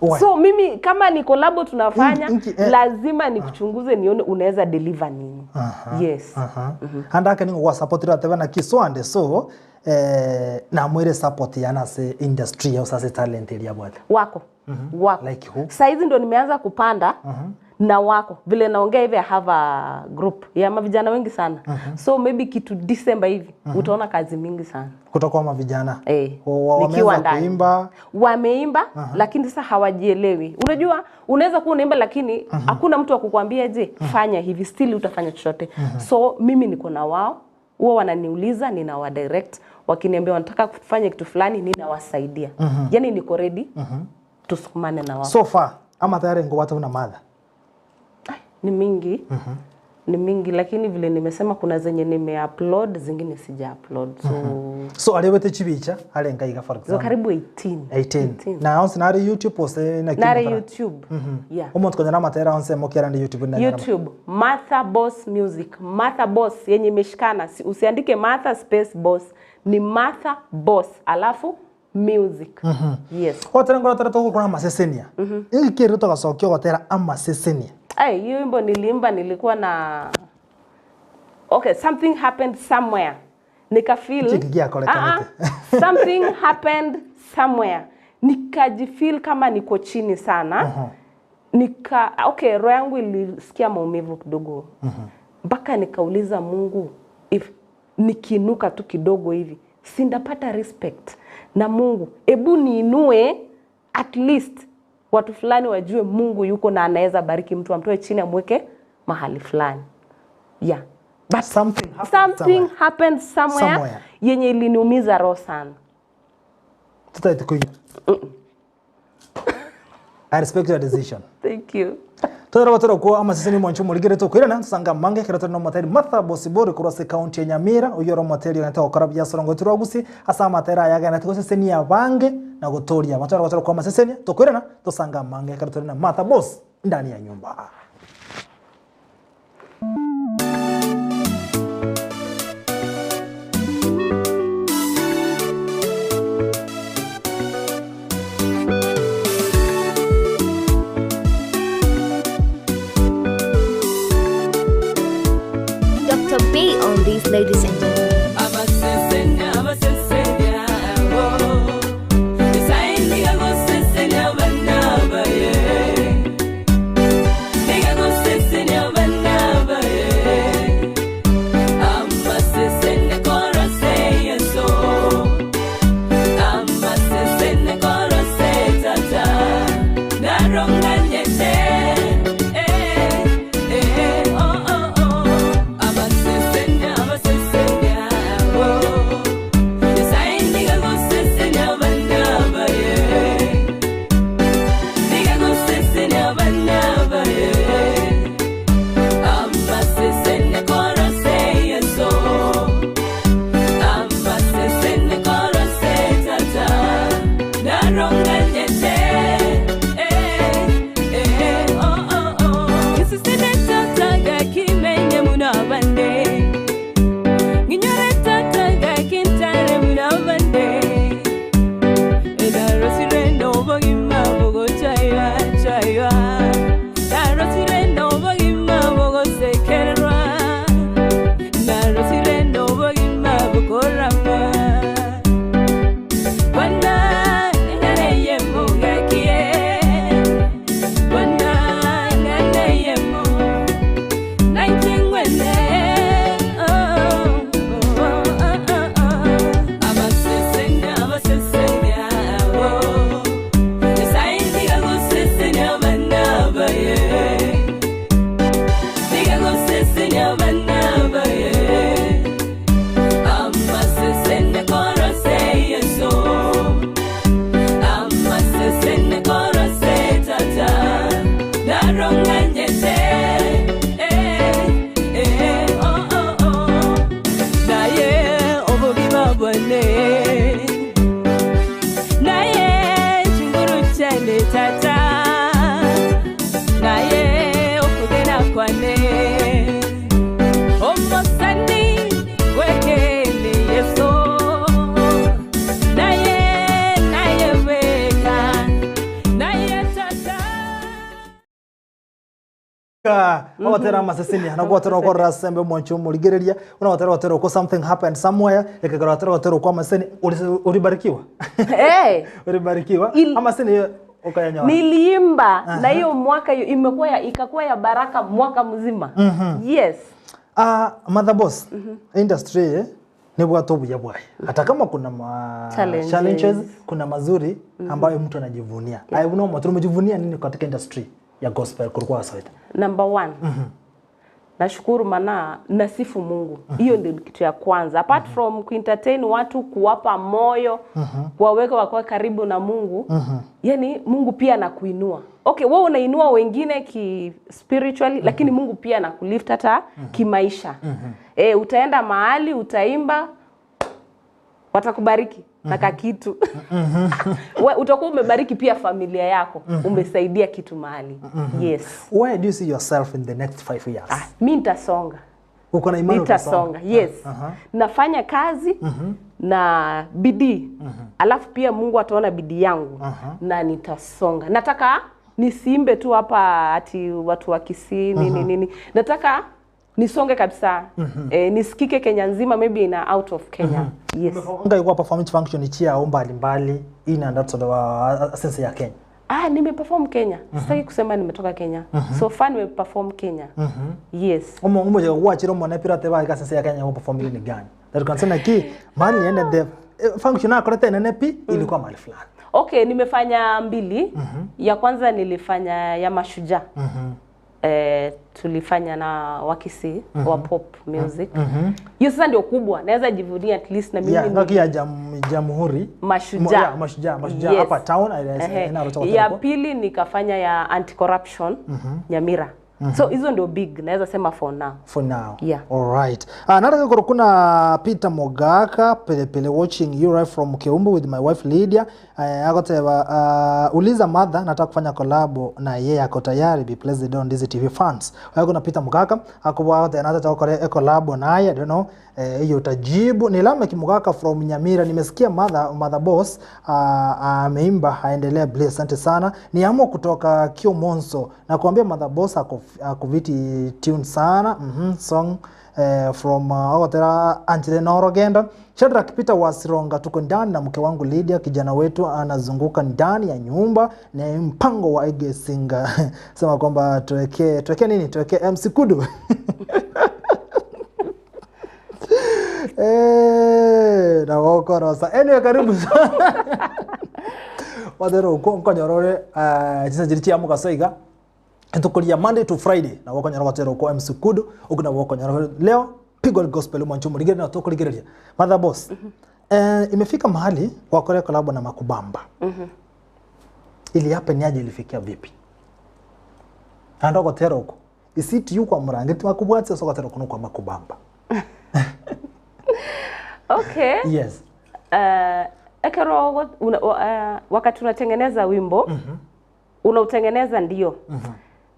Why? So mimi kama ni collab tunafanya lazima nikuchunguze nione unaweza deliver nini. Yes. Handaka ningo kwa support ira tebana kiso and so na mwere support yana se industry ya sasa talent ya bwana. Wako. Wako. Like who? Saizi ndo nimeanza kupanda na wako. Vile naongea hivi I have a group ya mavijana wengi sana. So maybe kitu December hivi utaona kazi mingi sana. Kutoka kwa mavijana. Wameanza kuimba. Wameimba lakini sasa hawajielewi. Unajua unaweza kuwa unaimba lakini hakuna mtu akukwambia je fanya hivi, still utafanya chochote. So mimi niko na wao, huwa wananiuliza, ninawa direct, wakiniambia wanataka kufanya kitu fulani ninawasaidia. Yani niko ready. Tusukumane na wao. So far ama tayari ngo watu na mother. Ni mingi. Ni mingi lakini vile nimesema kuna zenye nime-upload, zingine sija upload. So so aliwete chibicha alenga iga for example. So karibu 18. Na onse nari YouTube ose na nari YouTube. Yeah. Umuntu kwenye na matera onse mokera ndi YouTube na YouTube Martha Boss Music. Martha Boss yenye imeshikana. Usiandike Martha space Boss, ni Martha Boss alafu Music. Yes. Otera ngora tera to kuna masesenia. Ingi kiri to gasokio gotera amasesenia. Ay, hiyo wimbo niliimba nilikuwa na okay, something happened somewhere. Nika feel something happened somewhere. Nikajifeel kama niko chini sana. Nika okay, roho yangu ilisikia maumivu kidogo. Mpaka nikauliza Mungu if nikiinuka tu kidogo hivi sindapata respect na Mungu. Ebu niinue at least watu fulani wajue Mungu yuko na anaweza bariki mtu, amtoe chini amweke mahali fulani. Yeah. But something happened somewhere yenye iliniumiza roho sana. I respect your decision. Thank you. Todera batoro ko amasese ni mwancho muligere to kwirana tusanga mange kerato no materi Martha Bosibori kurose county ya Nyamira uyoro materi ngata okora bya sorongo turagusi asa matera yaga na tikose ni abange na gotoria batoro batoro kwa amasese ni tokwirana tusanga mange kerato na Martha Boss ndani ya nyumba. Ladies and gentlemen. Oh, oh, oh. Naronganyete eh eh oh oh oh Isisinetataga kimenye munabande Nginyoretaga kintare munabande Edarosire bogima bogochaywa chaywa Darosire bogima bogosekerwa Narosire bogima bokorama Bwana nganeye mugakie Bwana nganeye mu Naingwene oh oh oh oh Abasesenya abasesenya oh Nisaindiga gusesenya banabaye Diga gusesenya banabaye Amasesenya korose Yesu Amasesenya korose tata Naronganyete eh eh oh oh oh Naye obugima bwane Naye chinguru chane tata Naye okugena kwane Omosani wekele Yesu Naye naye weka Naye tata Awatera amasesenia nakuwatera okorora sembe mwancho murigereria unawatera watera uko something happened somewhere ekegera watera watera uko amaseni ulibarikiwa Eh, ulibarikiwa amaseni ukayanywa niliimba na hiyo mwaka hiyo imekuwa ya ikakuwa ya baraka mwaka mzima. Yes. Mother Boss industry ni bwato buya bwaye hata kama kuna Challenges. challenges kuna mazuri ambayo mtu anajivunia yeah. I know tumejivunia nini katika industry ya gospel kulikuwa sawa Number one. Nashukuru maana nasifu Mungu. Hiyo ndio kitu ya kwanza. Apart from kuentertain watu, kuwapa moyo, kuwaweka wakuwa karibu na Mungu. Yani Mungu pia anakuinua. Okay, wewe unainua wengine ki spiritually lakini Mungu pia anakulift hata kimaisha. Utaenda mahali utaimba watakubariki na kakitu. Utakuwa umebariki pia familia yako, umesaidia kitu mahali. Yes. Where do you see yourself in the next 5 years? Mi nitasonga. Uko na imani Nitasonga. Yes. Nafanya kazi na bidii. Alafu pia Mungu ataona bidii yangu na nitasonga. Nataka nisiimbe tu hapa ati watu wa Kisii nini nini. Nataka nisonge kabisa. Nisikike Kenya nzima, maybe na out of Kenya. Yes. Nga ikuwa performance function chia au mbalimbali in and out of sense ya Kenya. Nimeperform Kenya. Sitaki kusema nimetoka Kenya. So far nimeperform Kenya. Yes. Umo umo wachiro mwana pirate ba ka sense ya Kenya perform ni gani? That can say ki mali ende the function akorete nene pi ilikuwa mali fulani. Okay, nimefanya mbili. Ya kwanza nilifanya ya Mashujaa. Tulifanya na Wakisi wa pop music. Hiyo sasa ndio kubwa. Naweza jivunia at least na mimi Yeah, ngaki ya jamhuri Mashujaa. Mashujaa, Mashujaa Yes. hapa town. Ya pili nikafanya ya anti-corruption Nyamira. So hizo ndio big naweza sema for now. For now. Yeah. All right. Nataka kuna Peter Mogaka Pelepele watching you right from Keumbu with my wife Lydia. Akoteba uliza mother nataka kufanya collab na yeye ako tayari be blessed on Ndizi TV fans. Kuna Peter Mogaka akubwa anataka kukore collab naye I don't know hiyo utajibu. Ni Lameck Mogaka from Nyamira nimesikia mother boss ameimba aendelee bless asante sana. Ni amo kutoka Kiomonso na kuambia mother boss ako akuviti tune sana song from Ogotera Angela Norogenda. Shadrack Peter Wasironga tuko ndani na mke wangu Lydia, kijana wetu anazunguka ndani ya nyumba na mpango wa Ege Singa. Sema kwamba tuweke nini? Tuweke MC Kudu. Na wokorosa. Anyway, karibu sana. Wadero ukonyorore jisa jirichi amuka soiga. Tukulia Monday to Friday na wako nyara watero kwa MC Kudu ukuna wako nyara leo pigwa gospel mwancho muligere na tukuligereria Mother Boss. Imefika mahali kwa kore collab na Makubamba. Ili hapa ni aje ilifikia vipi? Andoko tero huko. Isiti yuko murangeti makubwatse soko tero kuno kwa Makubamba. Okay. Yes. Ekero wakati unatengeneza wimbo unautengeneza ndio.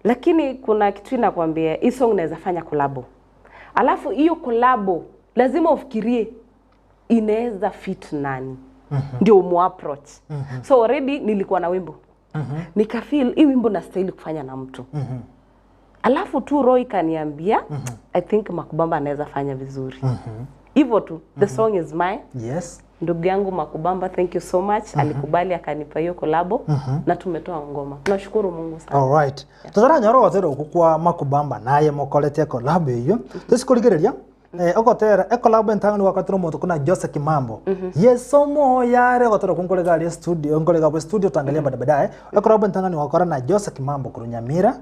Lakini kuna kitu inakwambia hii song naweza fanya collabo. Alafu hiyo collabo lazima ufikirie inaweza fit nani. Ndio umu-approach. So already nilikuwa na wimbo. Nikafeel hii wimbo nastahili kufanya na mtu. Alafu tu Roy kaniambia I think Makubamba anaweza fanya vizuri. Hivyo tu the song is mine. Yes. Ndugu yangu Makubamba, thank you so much. Alikubali akanipa hiyo collabo na tumetoa ngoma. Tunashukuru Mungu sana. All right. Tutaranyora gotera oku kwa Makubamba naye mokorete collabo iyo. Tusikurigereria ogotera ekolabo entangani wakatira omonto kuna Jose Kimambo. Yeso moyare gotera kunkorega ari studio nkorega bwe studio tuangalia baadaye. Ekolabo entangani wakora na Jose Kimambo kuru Nyamira.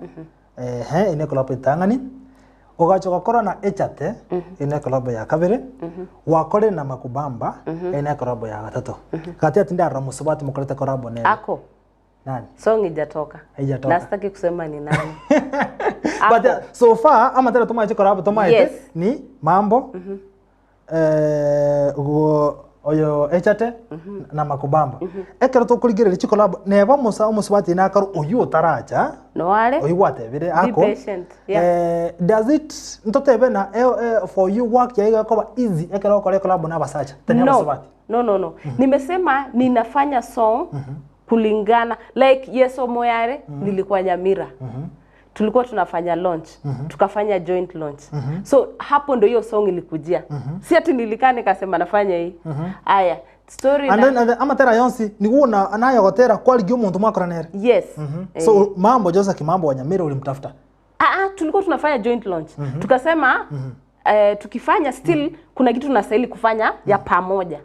Ine kolabo entangani. Ogacho gokora na Echate ine kolabo ya kabere. Wakore na Makubamba ine kolabo ya gatatu. Kati atinda ramusubati mokorete kolabo ne. Ako. Nani? Song ijatoka. Haijatoka. Na sitaki kusema ni nani. But so far ama tena tumaye collab tumaye yes. Ni Mambo oyo Echate na Makubamba. Ekero tukurigirira chi collab neba musa omusubati nakaro oyu otaracha. No wale. Oyu watebire ako. Be patient. Yeah. Does it ntotebe na for you work ya ikoba easy ekero okore collab na basacha. Tena musubati. No no no. Nimesema ninafanya song kulingana like Yeso Moyare nilikuwa Nyamira. Tulikuwa tunafanya launch, tukafanya joint launch. So hapo ndio hiyo song ilikujia. Si ati nilikaa nikasema nafanya hii. Aya, story and then ama tera yonsi ni uona anayo gotera kwali omuntu mwakora nere. Yes. So Mambo Jose Kimambo wa Nyamira ulimtafuta? Tulikuwa tunafanya joint launch. Tukasema tukifanya still kuna kitu tunastahili kufanya ya pamoja.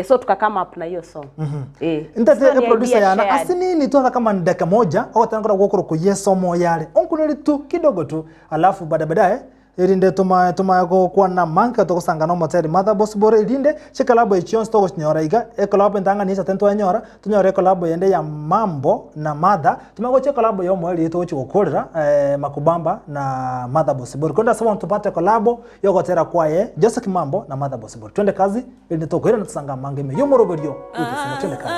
So tukakama up na hiyo song. Ndate so, producer yana asini ni tu kama ndeka moja au tena gokoro ku Yeso Moyare. Onkuneri tu kidogo tu alafu baadaye irinde tuma kwa na manka tokosanga no moteri Mother Bosibori irinde chikalabo echion stoko nyora iga ekolabo ndanga ni satento nyora tunyore ekolabo yende ya Mambo na Mother tumago chikalabo yo mweli to chikokorera Makubamba na Mother Bosibori kwenda sawa tupate kolabo yogotera kwaye Jose Kimambo na Mother Bosibori. Twende kazi irinde toko ira tusanga mange me yo moroberio utusema twende kazi.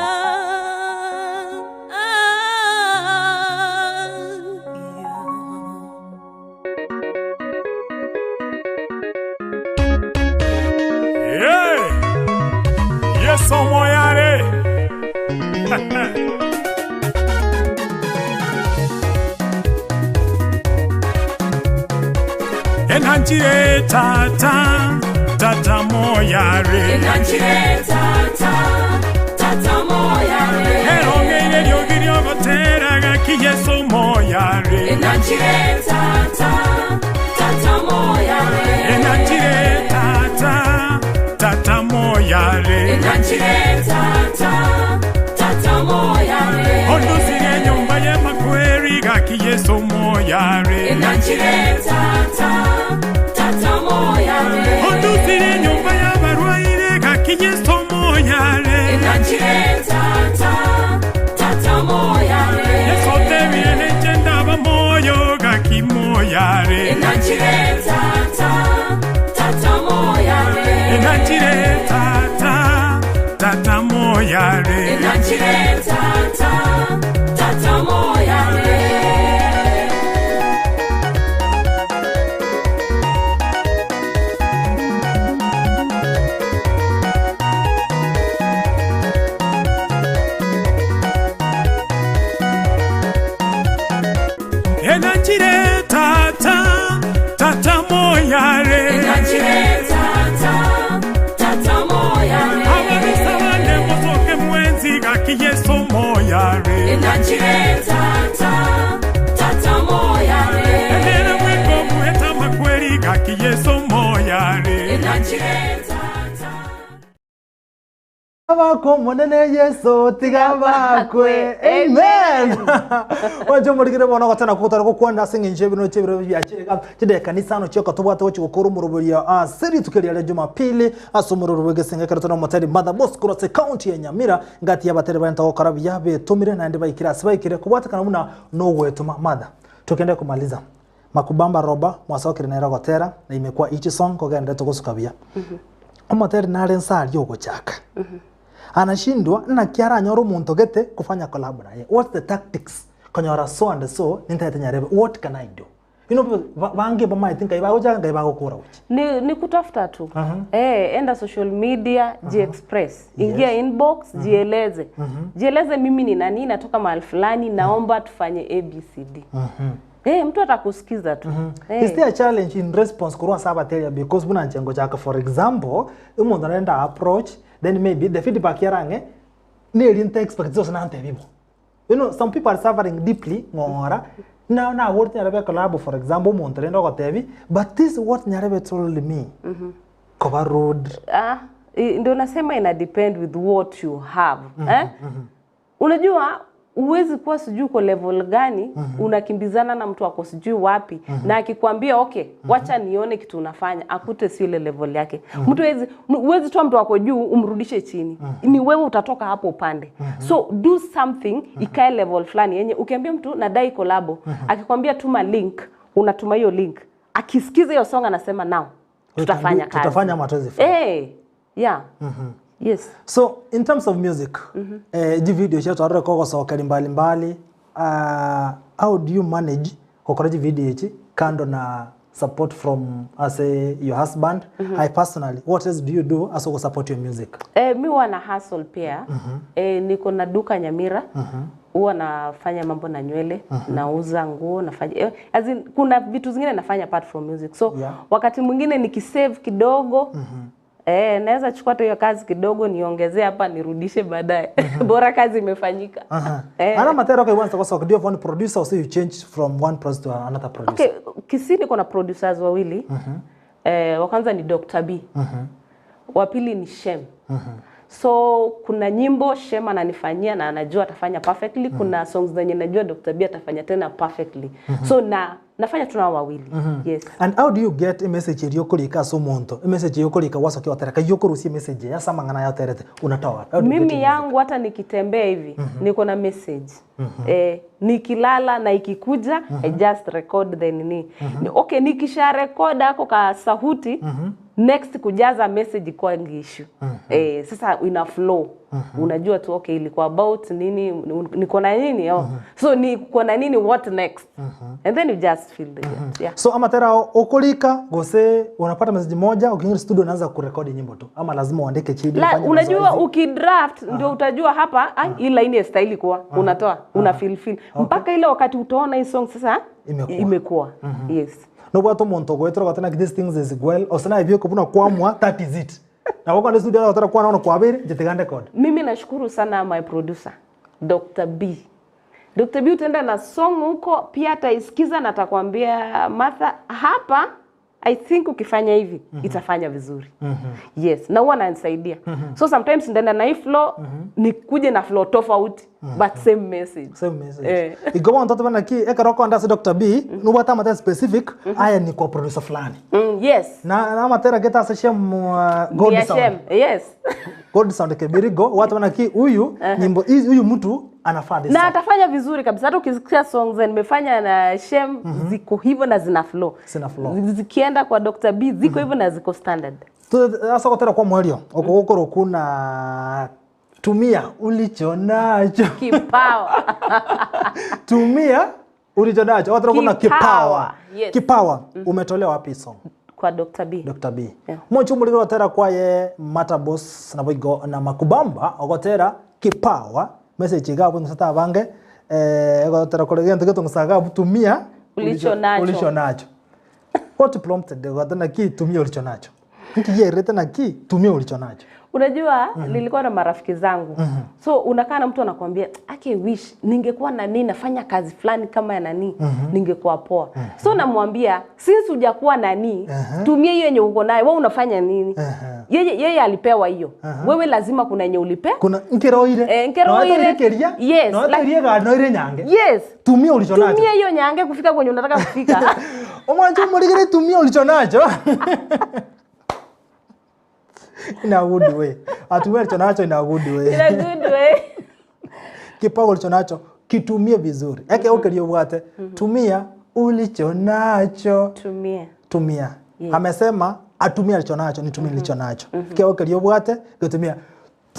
Yeso Moyare. Enanchire tata tata moyare. Enanchire tata tata moyare. Erongere ryogirio gotera gaki Yeso Moyare. Enanchire tata tata moyare. Enanchire tata tata moyare. Enanchire tata tata moyare. Ondusire nyumba ya makweri gaki Yeso moyare. Enanchire tata tata moyare. Ondusire nyumba ya barwaire gaki Yeso moyare. Enanchire tata tata moyare. Yeso te viene chenda moyo gaki moyare. Enanchire tata tata moyare. Enanchire tata tata moyare. Enanchire tata tata moyare. Enanchire tata tata moyare. Enanchire tata tata moyare. Ababisa bane mosoke mwenzi gaki Yeso moyare. Enanchire tata tata moyare. Enera mweko muheta makweri gaki Yeso moyare. Enanchire tata Abako monene Yeso tigabakwe. Amen. Wajo murigire bona gotana kutara gokwanda singinje bino chebiro byakirega chide kanisa no cheko tobwate gochikokora umuruburia seri tukeria le Jumapili asumururu wegesenga karotona moteri Mother Bosco rose county ya Nyamira ngati yabatere banta gokora byabe tumire nandi baikira sibaikire kubwatakana muna no wetuma mother. Tukende kumaliza Makubamba roba mwasokire naira gotera na imekuwa each song kogenda togosukabia. Omoteri nare nsari ogochaka. Anashindwa na kiara nyoro muntu gete kufanya collab naye. What's the tactics? Konyora so and so nintete Nyarebe. What can I do? You know, bange bama I think ibagoja ngaibagokora uchi. Ni kutafuta tu. Enda social media, G-Express. Ingia inbox, jieleze. Jieleze mimi ni nani, natoka mahali fulani, naomba tufanye ABCD. Mtu atakusikiza tu. Is there a challenge in response kurwa sabatelia because buna nchengo chaka for example, umuntu anaenda approach then maybe the feedback yarange ni nte expect zose na nte bibo. You know, some people are suffering deeply ngora. Now what Nyarebe collab for example umuntu anaenda gotebi but this what Nyarebe told me. Cover road. Ndio nasema ina depend with what you have. Unajua uwezi kuwa sijui uko level gani, unakimbizana na mtu ako sijui wapi, na akikwambia okay, wacha nione kitu unafanya, akute si ile level yake. Mtu huwezi toa mtu ako juu umrudishe chini. Ni wewe utatoka hapo upande. So do something ikae level fulani yenye ukiambia mtu nadai collab, akikwambia tuma link, unatuma hiyo link. Akisikiza hiyo song anasema now tutafanya kazi. Tutafanya matozi. Yeah. Yes. So in terms of music, video chetu arore koko sokali mbali mbali, how do you manage kukoraji video hichi kando na support from as a, your husband? I personally, what else do you do as you support your music? Mi huwa na hustle pia. Niko na duka Nyamira. Huwa nafanya mambo na nywele, nauza nguo, nafanya as in, kuna vitu zingine nafanya apart from music. So wakati mwingine nikisave kidogo, naweza chukua tu hiyo kazi kidogo niongezee hapa nirudishe baadaye. Bora kazi imefanyika. Ana matero okay once so do you have one producer or so you change from one producer to another producer? Okay, Kisii niko na producers wawili. Wa kwanza ni Dr. B. Wa pili ni Shem. So kuna nyimbo Shem ananifanyia na anajua atafanya perfectly. Kuna songs zenye najua Dr. B atafanya tena perfectly. So nafanya tuna wawili. Yes. And how do you get a message yokolika so monto? A message yokolika wasoki watereka yokorusi message ya samangana ya terete unatoa. Mimi yangu hata nikitembea hivi niko na message. Nikilala na ikikuja I just record the nini. Okay, nikisha record hako ka sauti next kujaza message kwa issue. Sasa ina flow. Unajua tu okay ilikuwa about nini, niko na nini So niko na nini, what next? And then you just feel the yeah. So amatera okolika gose unapata message moja ukiingia studio unaanza kurekodi nyimbo tu ama lazima uandike chini ufanye. Unajua ukidraft ndio utajua hapa hii line ya style kwa unatoa una feel mpaka ile wakati utaona hii song sasa imekuwa. Yes. No watu monto goetro watana these things is well osana hivyo kupuna kwamwa that is it. Na wako ndani studio watara kwa naona kwa habari jitigande code. Mimi nashukuru sana my producer Dr. B. Dr. B utaenda na song huko pia ataisikiza na atakwambia Martha hapa I think ukifanya hivi itafanya vizuri. Yes, na huwa ananisaidia. So sometimes ndaenda na hii flow nikuje na flow tofauti but same message. Same message. Igoba mtoto bana ki ekaroko andasi Dr. B nubata mata specific aya ni kwa producer fulani. Yes. Na matera geta asa Shem God Sound. Yes. God Sound kebirigo watu bana ki huyu nyimbo huyu mtu anafaa na atafanya vizuri kabisa. Hata ukisikia songs nimefanya na Shem ziko hivyo na zina flow. Zina flow. Zikienda kwa Dr. B ziko hivyo na ziko standard. Sasa kwa kwa mwelio okokoro kuna tumia ulicho nacho. Kipawa. Tumia ulicho nacho. Watu kuna kipawa. Yes. Kipawa umetolewa wapi song? Kwa Dr. B. Dr. B. Yeah. Mwachu muliko tera kwa ye Matabos na boigo na Makubamba ogotera kipawa. Message gabu nsata bange ogotera kolegia ntegeto nsaga tumia ulicho nacho. Ulicho nacho. What prompted the ki tumia ulicho nacho? Nikiyerete na ki tumia ulicho nacho. Unajua nilikuwa na marafiki zangu. So unakaa na mtu anakuambia ake wish ningekuwa na nini nafanya kazi fulani kama ya nani ningekuwa poa. So namwambia since hujakuwa nani tumia hiyo yenye uko nayo, wewe unafanya nini? Yeye alipewa hiyo. Wewe lazima kuna yenye ulipe. Kuna nkeroire. Nkeroire. Yes. No like, no ile nyange. Yes. Tumia ulicho nacho. Tumia hiyo nyange kufika kwenye unataka kufika. Omwanjo muligere tumia ulicho nacho. In a good way. Atumia ulicho nacho in a good way. In a good way. Kipawa ulicho nacho kitumie vizuri. Eke ukelio bwate tumia ulicho nacho. Tumia. Tumia. Yes. Amesema atumia alicho nacho, nitumie nilicho nacho. Kia ukelio bwate kitumia.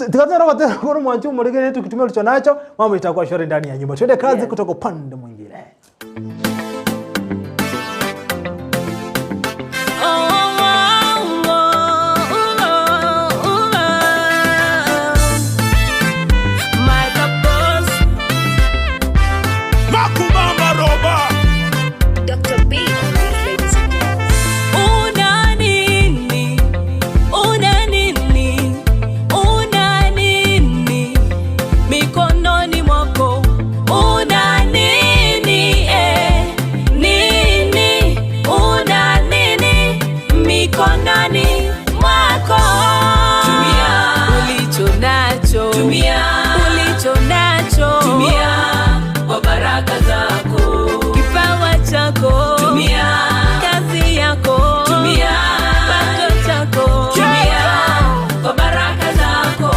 Tukatana kwa tena kwa mwanchu mlegele tukitumia ulicho nacho mambo itakuwa shwari ndani ya nyumba. Twende kazi kutoka upande mwingine. Dr. B on these, ladies and gentlemen. Una nini? Una nini? Una nini? Mikononi mwako. Una nini? Nini? Una nini? Mikononi mwako. Tumia ulicho nacho. Tumia ulicho nacho. Tumia kwa baraka zako. Kipawa chako. Tumia kazi yako. Tumia pato chako. Tumia kwa baraka zako.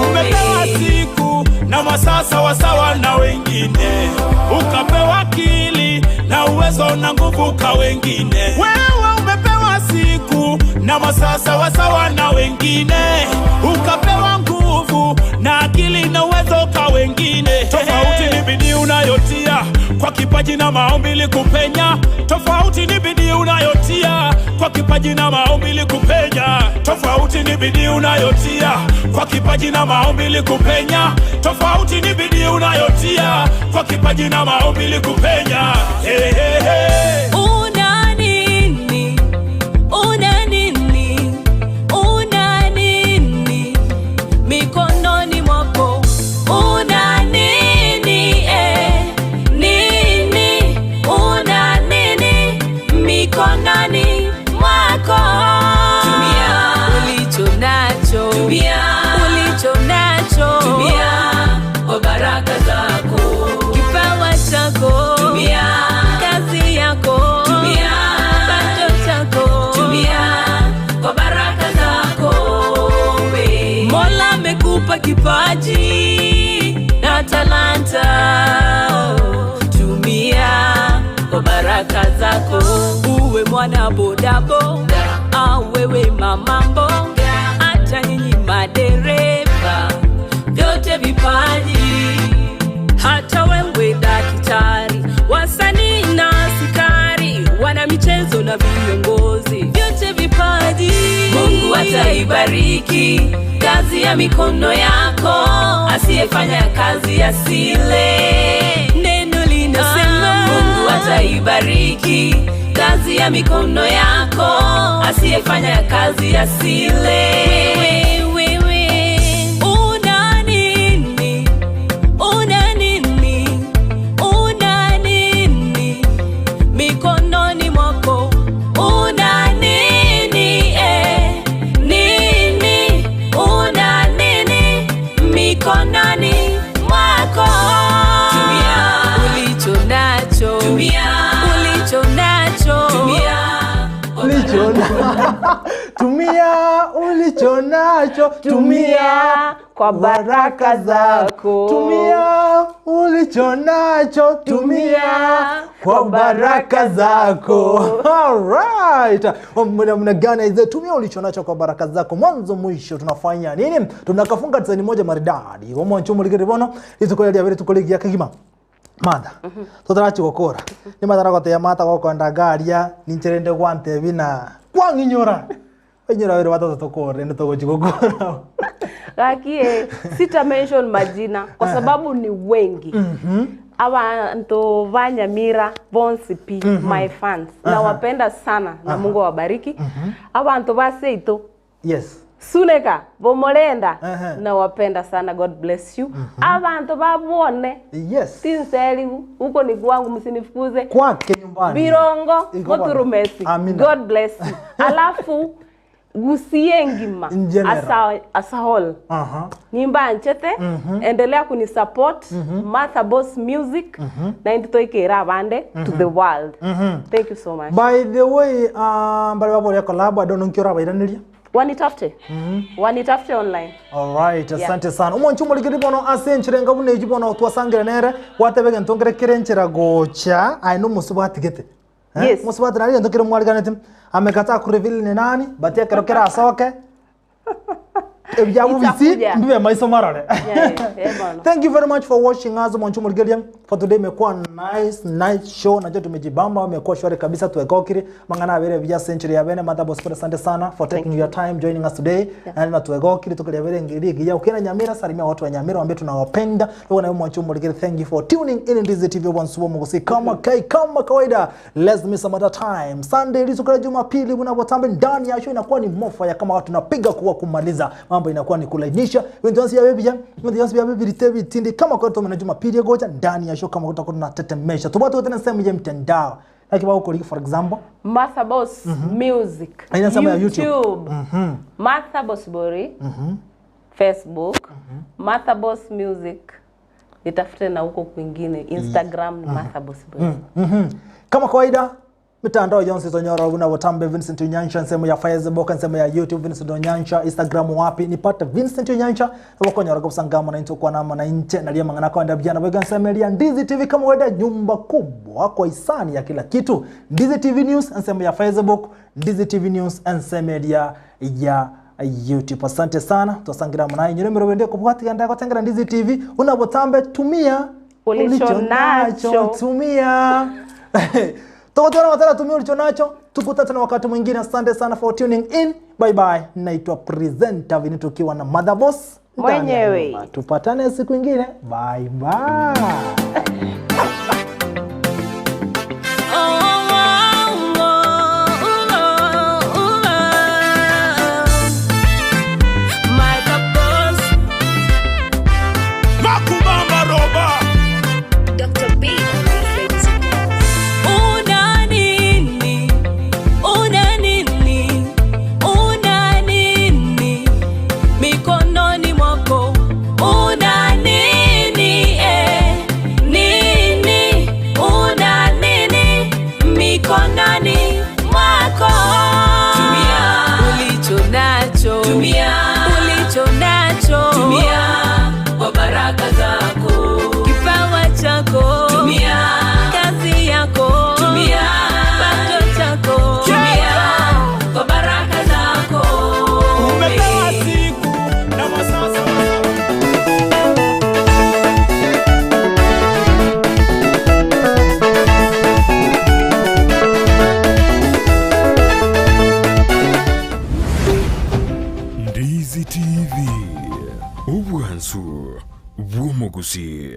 Umepewa siku na masaa sawasawa na wengine, ukapewa akili na uwezo na nguvu ka wengine. Wewe umepewa siku na masaa sawasawa na wengine, ukapewa nguvu na akili na uwezo ka wengine. Tofauti ni bidii unayotia kwa kipaji na maombi ili kupenya. Tofauti ni bidii unayotia kwa kipaji na maombi ili kupenya. Tofauti ni bidii unayotia kwa kipaji na maombi ili kupenya. Tofauti ni bidii unayotia kwa kipaji na maombi ili kupenya. Hey, hey, hey. Una nini? Una nini? Una nini? Mikononi mwako. Una nini? Nini? Una nini? Mikononi mwako. Tumia ulicho nacho. Tumia ulicho nacho. Tumia kwa baraka zako. Kipawa chako. Tumia kazi yako. Tumia pato chako. Tumia kwa baraka zako. Mola amekupa kipaji na talanta. Tumia kwa baraka zako. Uwe mwana bodaboda au wewe mamambo, hata nyinyi madereva, vyote vipaji. Hata wewe daktari, wasanii na askari, wana michezo na viongozi, vyote vipaji. Mungu ataibariki kazi ya mikono yako, asiyefanya kazi asile. Neno linasema Mungu ataibariki kazi ya mikono yako, asiyefanya kazi asile. Wewe, una nini? Una nini? Una nini? Mikononi mwako. Una nini? Nini? Una nini? Mikononi mwako. Tumia ulicho nacho. Tumia ulicho nacho. Tumia Tumia ulicho nacho, tumia kwa baraka zako. Tumia ulicho nacho, tumia kwa baraka zako. Alright. Mna gani hizo? Tumia ulicho nacho kwa baraka zako. Mwanzo mwisho tunafanya nini? Tunakafunga design moja maridadi. Womo nchumo ligere bono, ituko ya bere tukolegia kagima. Mada. Tutarachi gukora. Ni madara gote mata gokonda garia, nincherende gwante bina. Kwanginyora. Inyora were watoto tukore ndio gukora. Gakie sita mention majina kwa sababu ni wengi. Abantu ba Nyamira bonsi pi my fans. Nawapenda sana na Mungu awabariki. Abantu ba Seito. Yes. Suneka Bomolenda. Nawapenda sana, God bless you. Abantu babone. Yes. Tinseli huko ni kwangu, msinifukuze. Kwake nyumbani. Birongo Moturumesi. God bless you. Alafu gusie ngima asa hall. Nimba anchete, endelea kunisupport Martha Boss Music na nditoikera abande to the world. Thank you so much. By the way, mbali babo ya collab I don't know nkiora bairaniria. Wanitafute. Wanitafute online. All right, asante sana. Umo nchumo ligiri bono asenchire ngabune ijibono twasangire nere watebege ntongere kirenchera gocha aino musubati gete. Yes. Musubati nari ntokire mwaliganete amekataa kureveal ni nani batia kero kera asoke. Ebya bubisi mbibe maiso marore. Thank you very much for watching us Mwanchumu Rigeria. For today imekuwa nice show. Najua tumejibamba, imekuwa shwari kabisa, tuwekokiri mangana abere vya century ya bene Mother Boss. Asante sana for taking your time joining us today. Na na tuwekokiri tukilia bere ngirigi ya ukienda Nyamira, salimia watu wa Nyamira, waambie tunawapenda. Tuko na Mwanchumu Rigeria. Thank you for tuning in Ndizi TV once more. Mugusi kama kai kama kawaida. Let's miss some other time. Sunday lisukara Jumapili unapotambe ndani ya show inakuwa ni mofa ya kama watu tunapiga kuwa kumaliza. Mambo inakuwa ni kulainisha. Wenzangu ya bebi ya, wenzangu ya bebi ritebi tindi kama kwa tumena Jumapili goja ndani ya show kama kutakuwa tunatetemesha. Tubatu tena sehemu ya mtandao. Like wao for example Martha Boss Music. Ina ya YouTube. Martha Boss Bori. Facebook. Martha Boss Music. Nitafute na huko kwingine Instagram Martha Boss Bori. Kama kawaida mitandao yonse tonyora una watambe Vincent Onyancha, sehemu ya Facebook, sehemu ya YouTube Vincent Onyancha, Instagram wapi nipate Vincent Onyancha wakonyora kusangama na into kwa nama na inche na lia mangana kwa ndabjana wega sehemu ya Ndizi TV kama kawaida, nyumba kubwa kwa hisani ya kila kitu. Ndizi TV News sehemu ya Facebook, Ndizi TV News sehemu ya YouTube. Asante sana, tusangira mnayi nyure mirwende kubwati ganda kwa Ndizi TV unabotambe tumia ulicho nacho, tumia Tukutana watara tumia ulicho nacho. Tukutane tena wakati mwingine. Asante sana for tuning in. Bye bye. Naitwa presenter Vini tukiwa na Mother Boss mwenyewe. Tupatane siku nyingine. Bye bye. Dr. B on this, ladies and gentlemen. Una nini, una nini, mikononi mwako, una nini, nini, una nini, mikononi mwako. Tumia ulicho nacho, tumia ulicho nacho, tumia kwa baraka zako, kipawa chako, tumia kazi yako, tumia pato chako, tumia kwa baraka zako. Umepewa siku na masasa. Ndizi TV ubwansu bw'omuguzi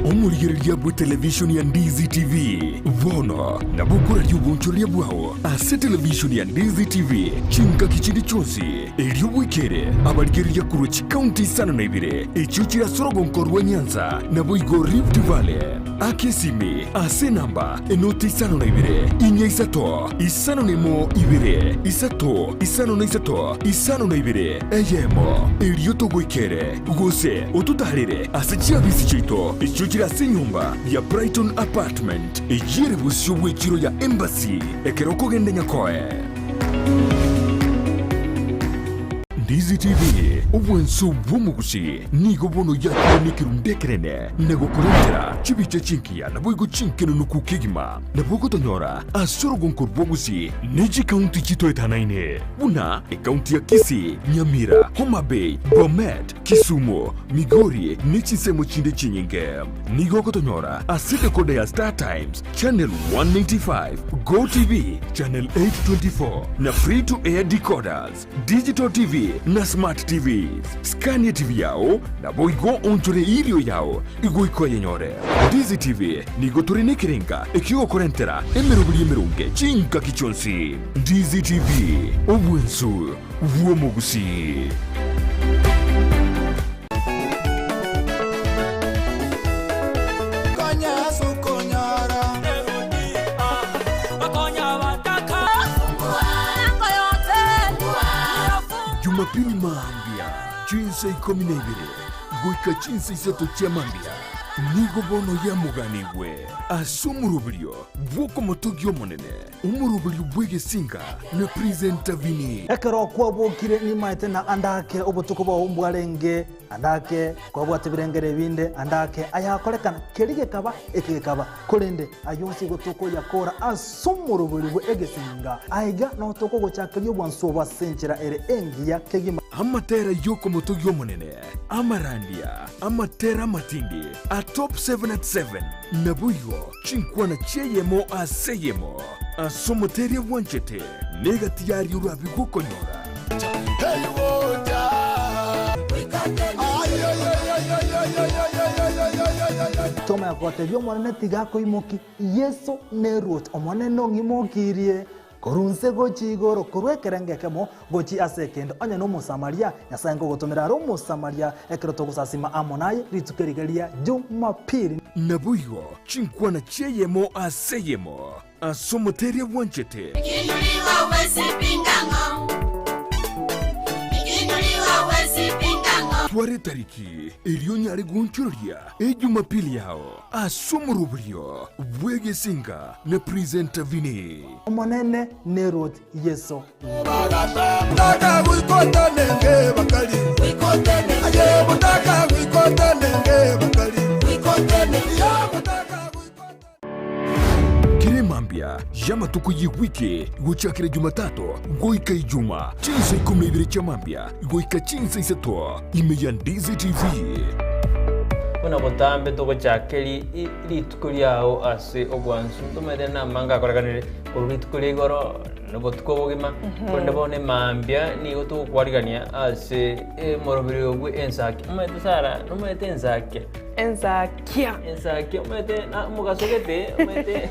omurigereria bwe television ya Ndizi TV bono na bukura ry'ubunchuria bwawo ase television ya Ndizi TV chinka kichindi chonsi eryobwikere abarigereria kurwa chikaunti 52 ekyo kirasorogonkorwa Nyanza na Boigo Rift Valley akesimi ase namba enoti 52 inya isato isano nemo ibere isato isano na isato isano na ibere eyemo eryotogwikere gose otutarire ase chiabisi chiito ekyo kirase nyumba ya Brighton Apartment ejire busyo bw'ekiro ya Embassy ekero kogenda Nyakoe. Ndizi TV obwenso bw'omugusi nigo bono yakunikirundekerene negokurentera chibiche chinkiya nabwigo chinkeno nukukigima nabwogotonyora asorogonko bw'ogusi neji kaunti chitoetanaine buna ekaunti ya Kisii, Nyamira, Homa Bay, Bomet, Kisumu, Migori nechisemo chinde chinyinge. Nigo gotonyora ase dekoda ya Star Times Channel 195, Go TV Channel 824 na free to air decoders, digital TV na smart TVs. Skania TV yao na boigo onchore ilio yao igoiko yenyore. Ndizi TV nigo turinekerenga ekigokorentera emerobiri emerunge chinka kichonsi. Ndizi TV obwensu bw'omugusi. Jumapili mambia chinsa 12 goika chinsa 3 chia mambia Nigo bono yamuganigwe ase omoroberio bw'okomotogia omonene omoroberio bw'egesinga na presenter Vini. Ekero kwabokire nimaete na andake obotuko bwao mbwarenge andake kwabwate birengere binde andake ayakorekana kerige kaba ekekaba korende ayonsi gotoko yakora ase omoroberio bw'egesinga aiga notoko gochakeria obwansu bwasenchera ere engiya kegima. Amatera yokomotogia omonene amarandia amatera matindi a top 7 at 7 nabuyo chinkwana cheyemo aseyemo asomoteria bwanchete negatiari urabigukonyora. Toma yakotebia omwana tigako imoki Yesu nerut omwana nong'imokirie korunse gochi igoro korwekerengekemo gochi ase ekendo onye no Mosamaria Nyasaye ngogotomera aro Mosamaria ekero togosasima amo naye rituko rigaria Jumapili. Nabuyo chinkwana cheyemo aseyemo asomoteria bwanchete. Tware tariki eriyo nyare gunchuria ejumapili yao asomoroburio bwegesinga na presenter Vini. Omonene nerot Yesu. Kiremambia yamatuko yiwiki gochakira Jumatatu goika Ijuma chinsa 12 chamambia goika chinsa 3 ime ya Ndizi TV. Kuna botambe togochakeri rituko riao ase ogwansu tomere na manga akorekanire rituko rigoro nobotuko bogima konde bone mambia nigo togokwarigania ase morobiri gwe ensaki omete Sara nomete ensaki ensakia ensakia omete na mugasogete omete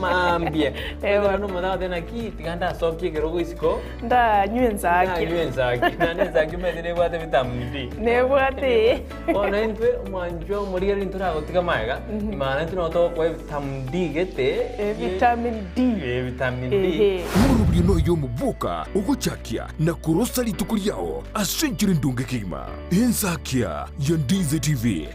mambia ewa no mudate na ki tiganda sokie kerogo isiko nda nywe ensakia nywe ensakia na ensakia omete nebwate vitamin D nebwate ona entwe omwanjwa omorigeri ntoragotiga maega imana entwe notogokwa vitamin D gete vitamin D vitamin D. Morobiri noyo mubuka ogochakia na kurosa rituko riao ase enchera endonge kegima ensakia ya Ndizi TV.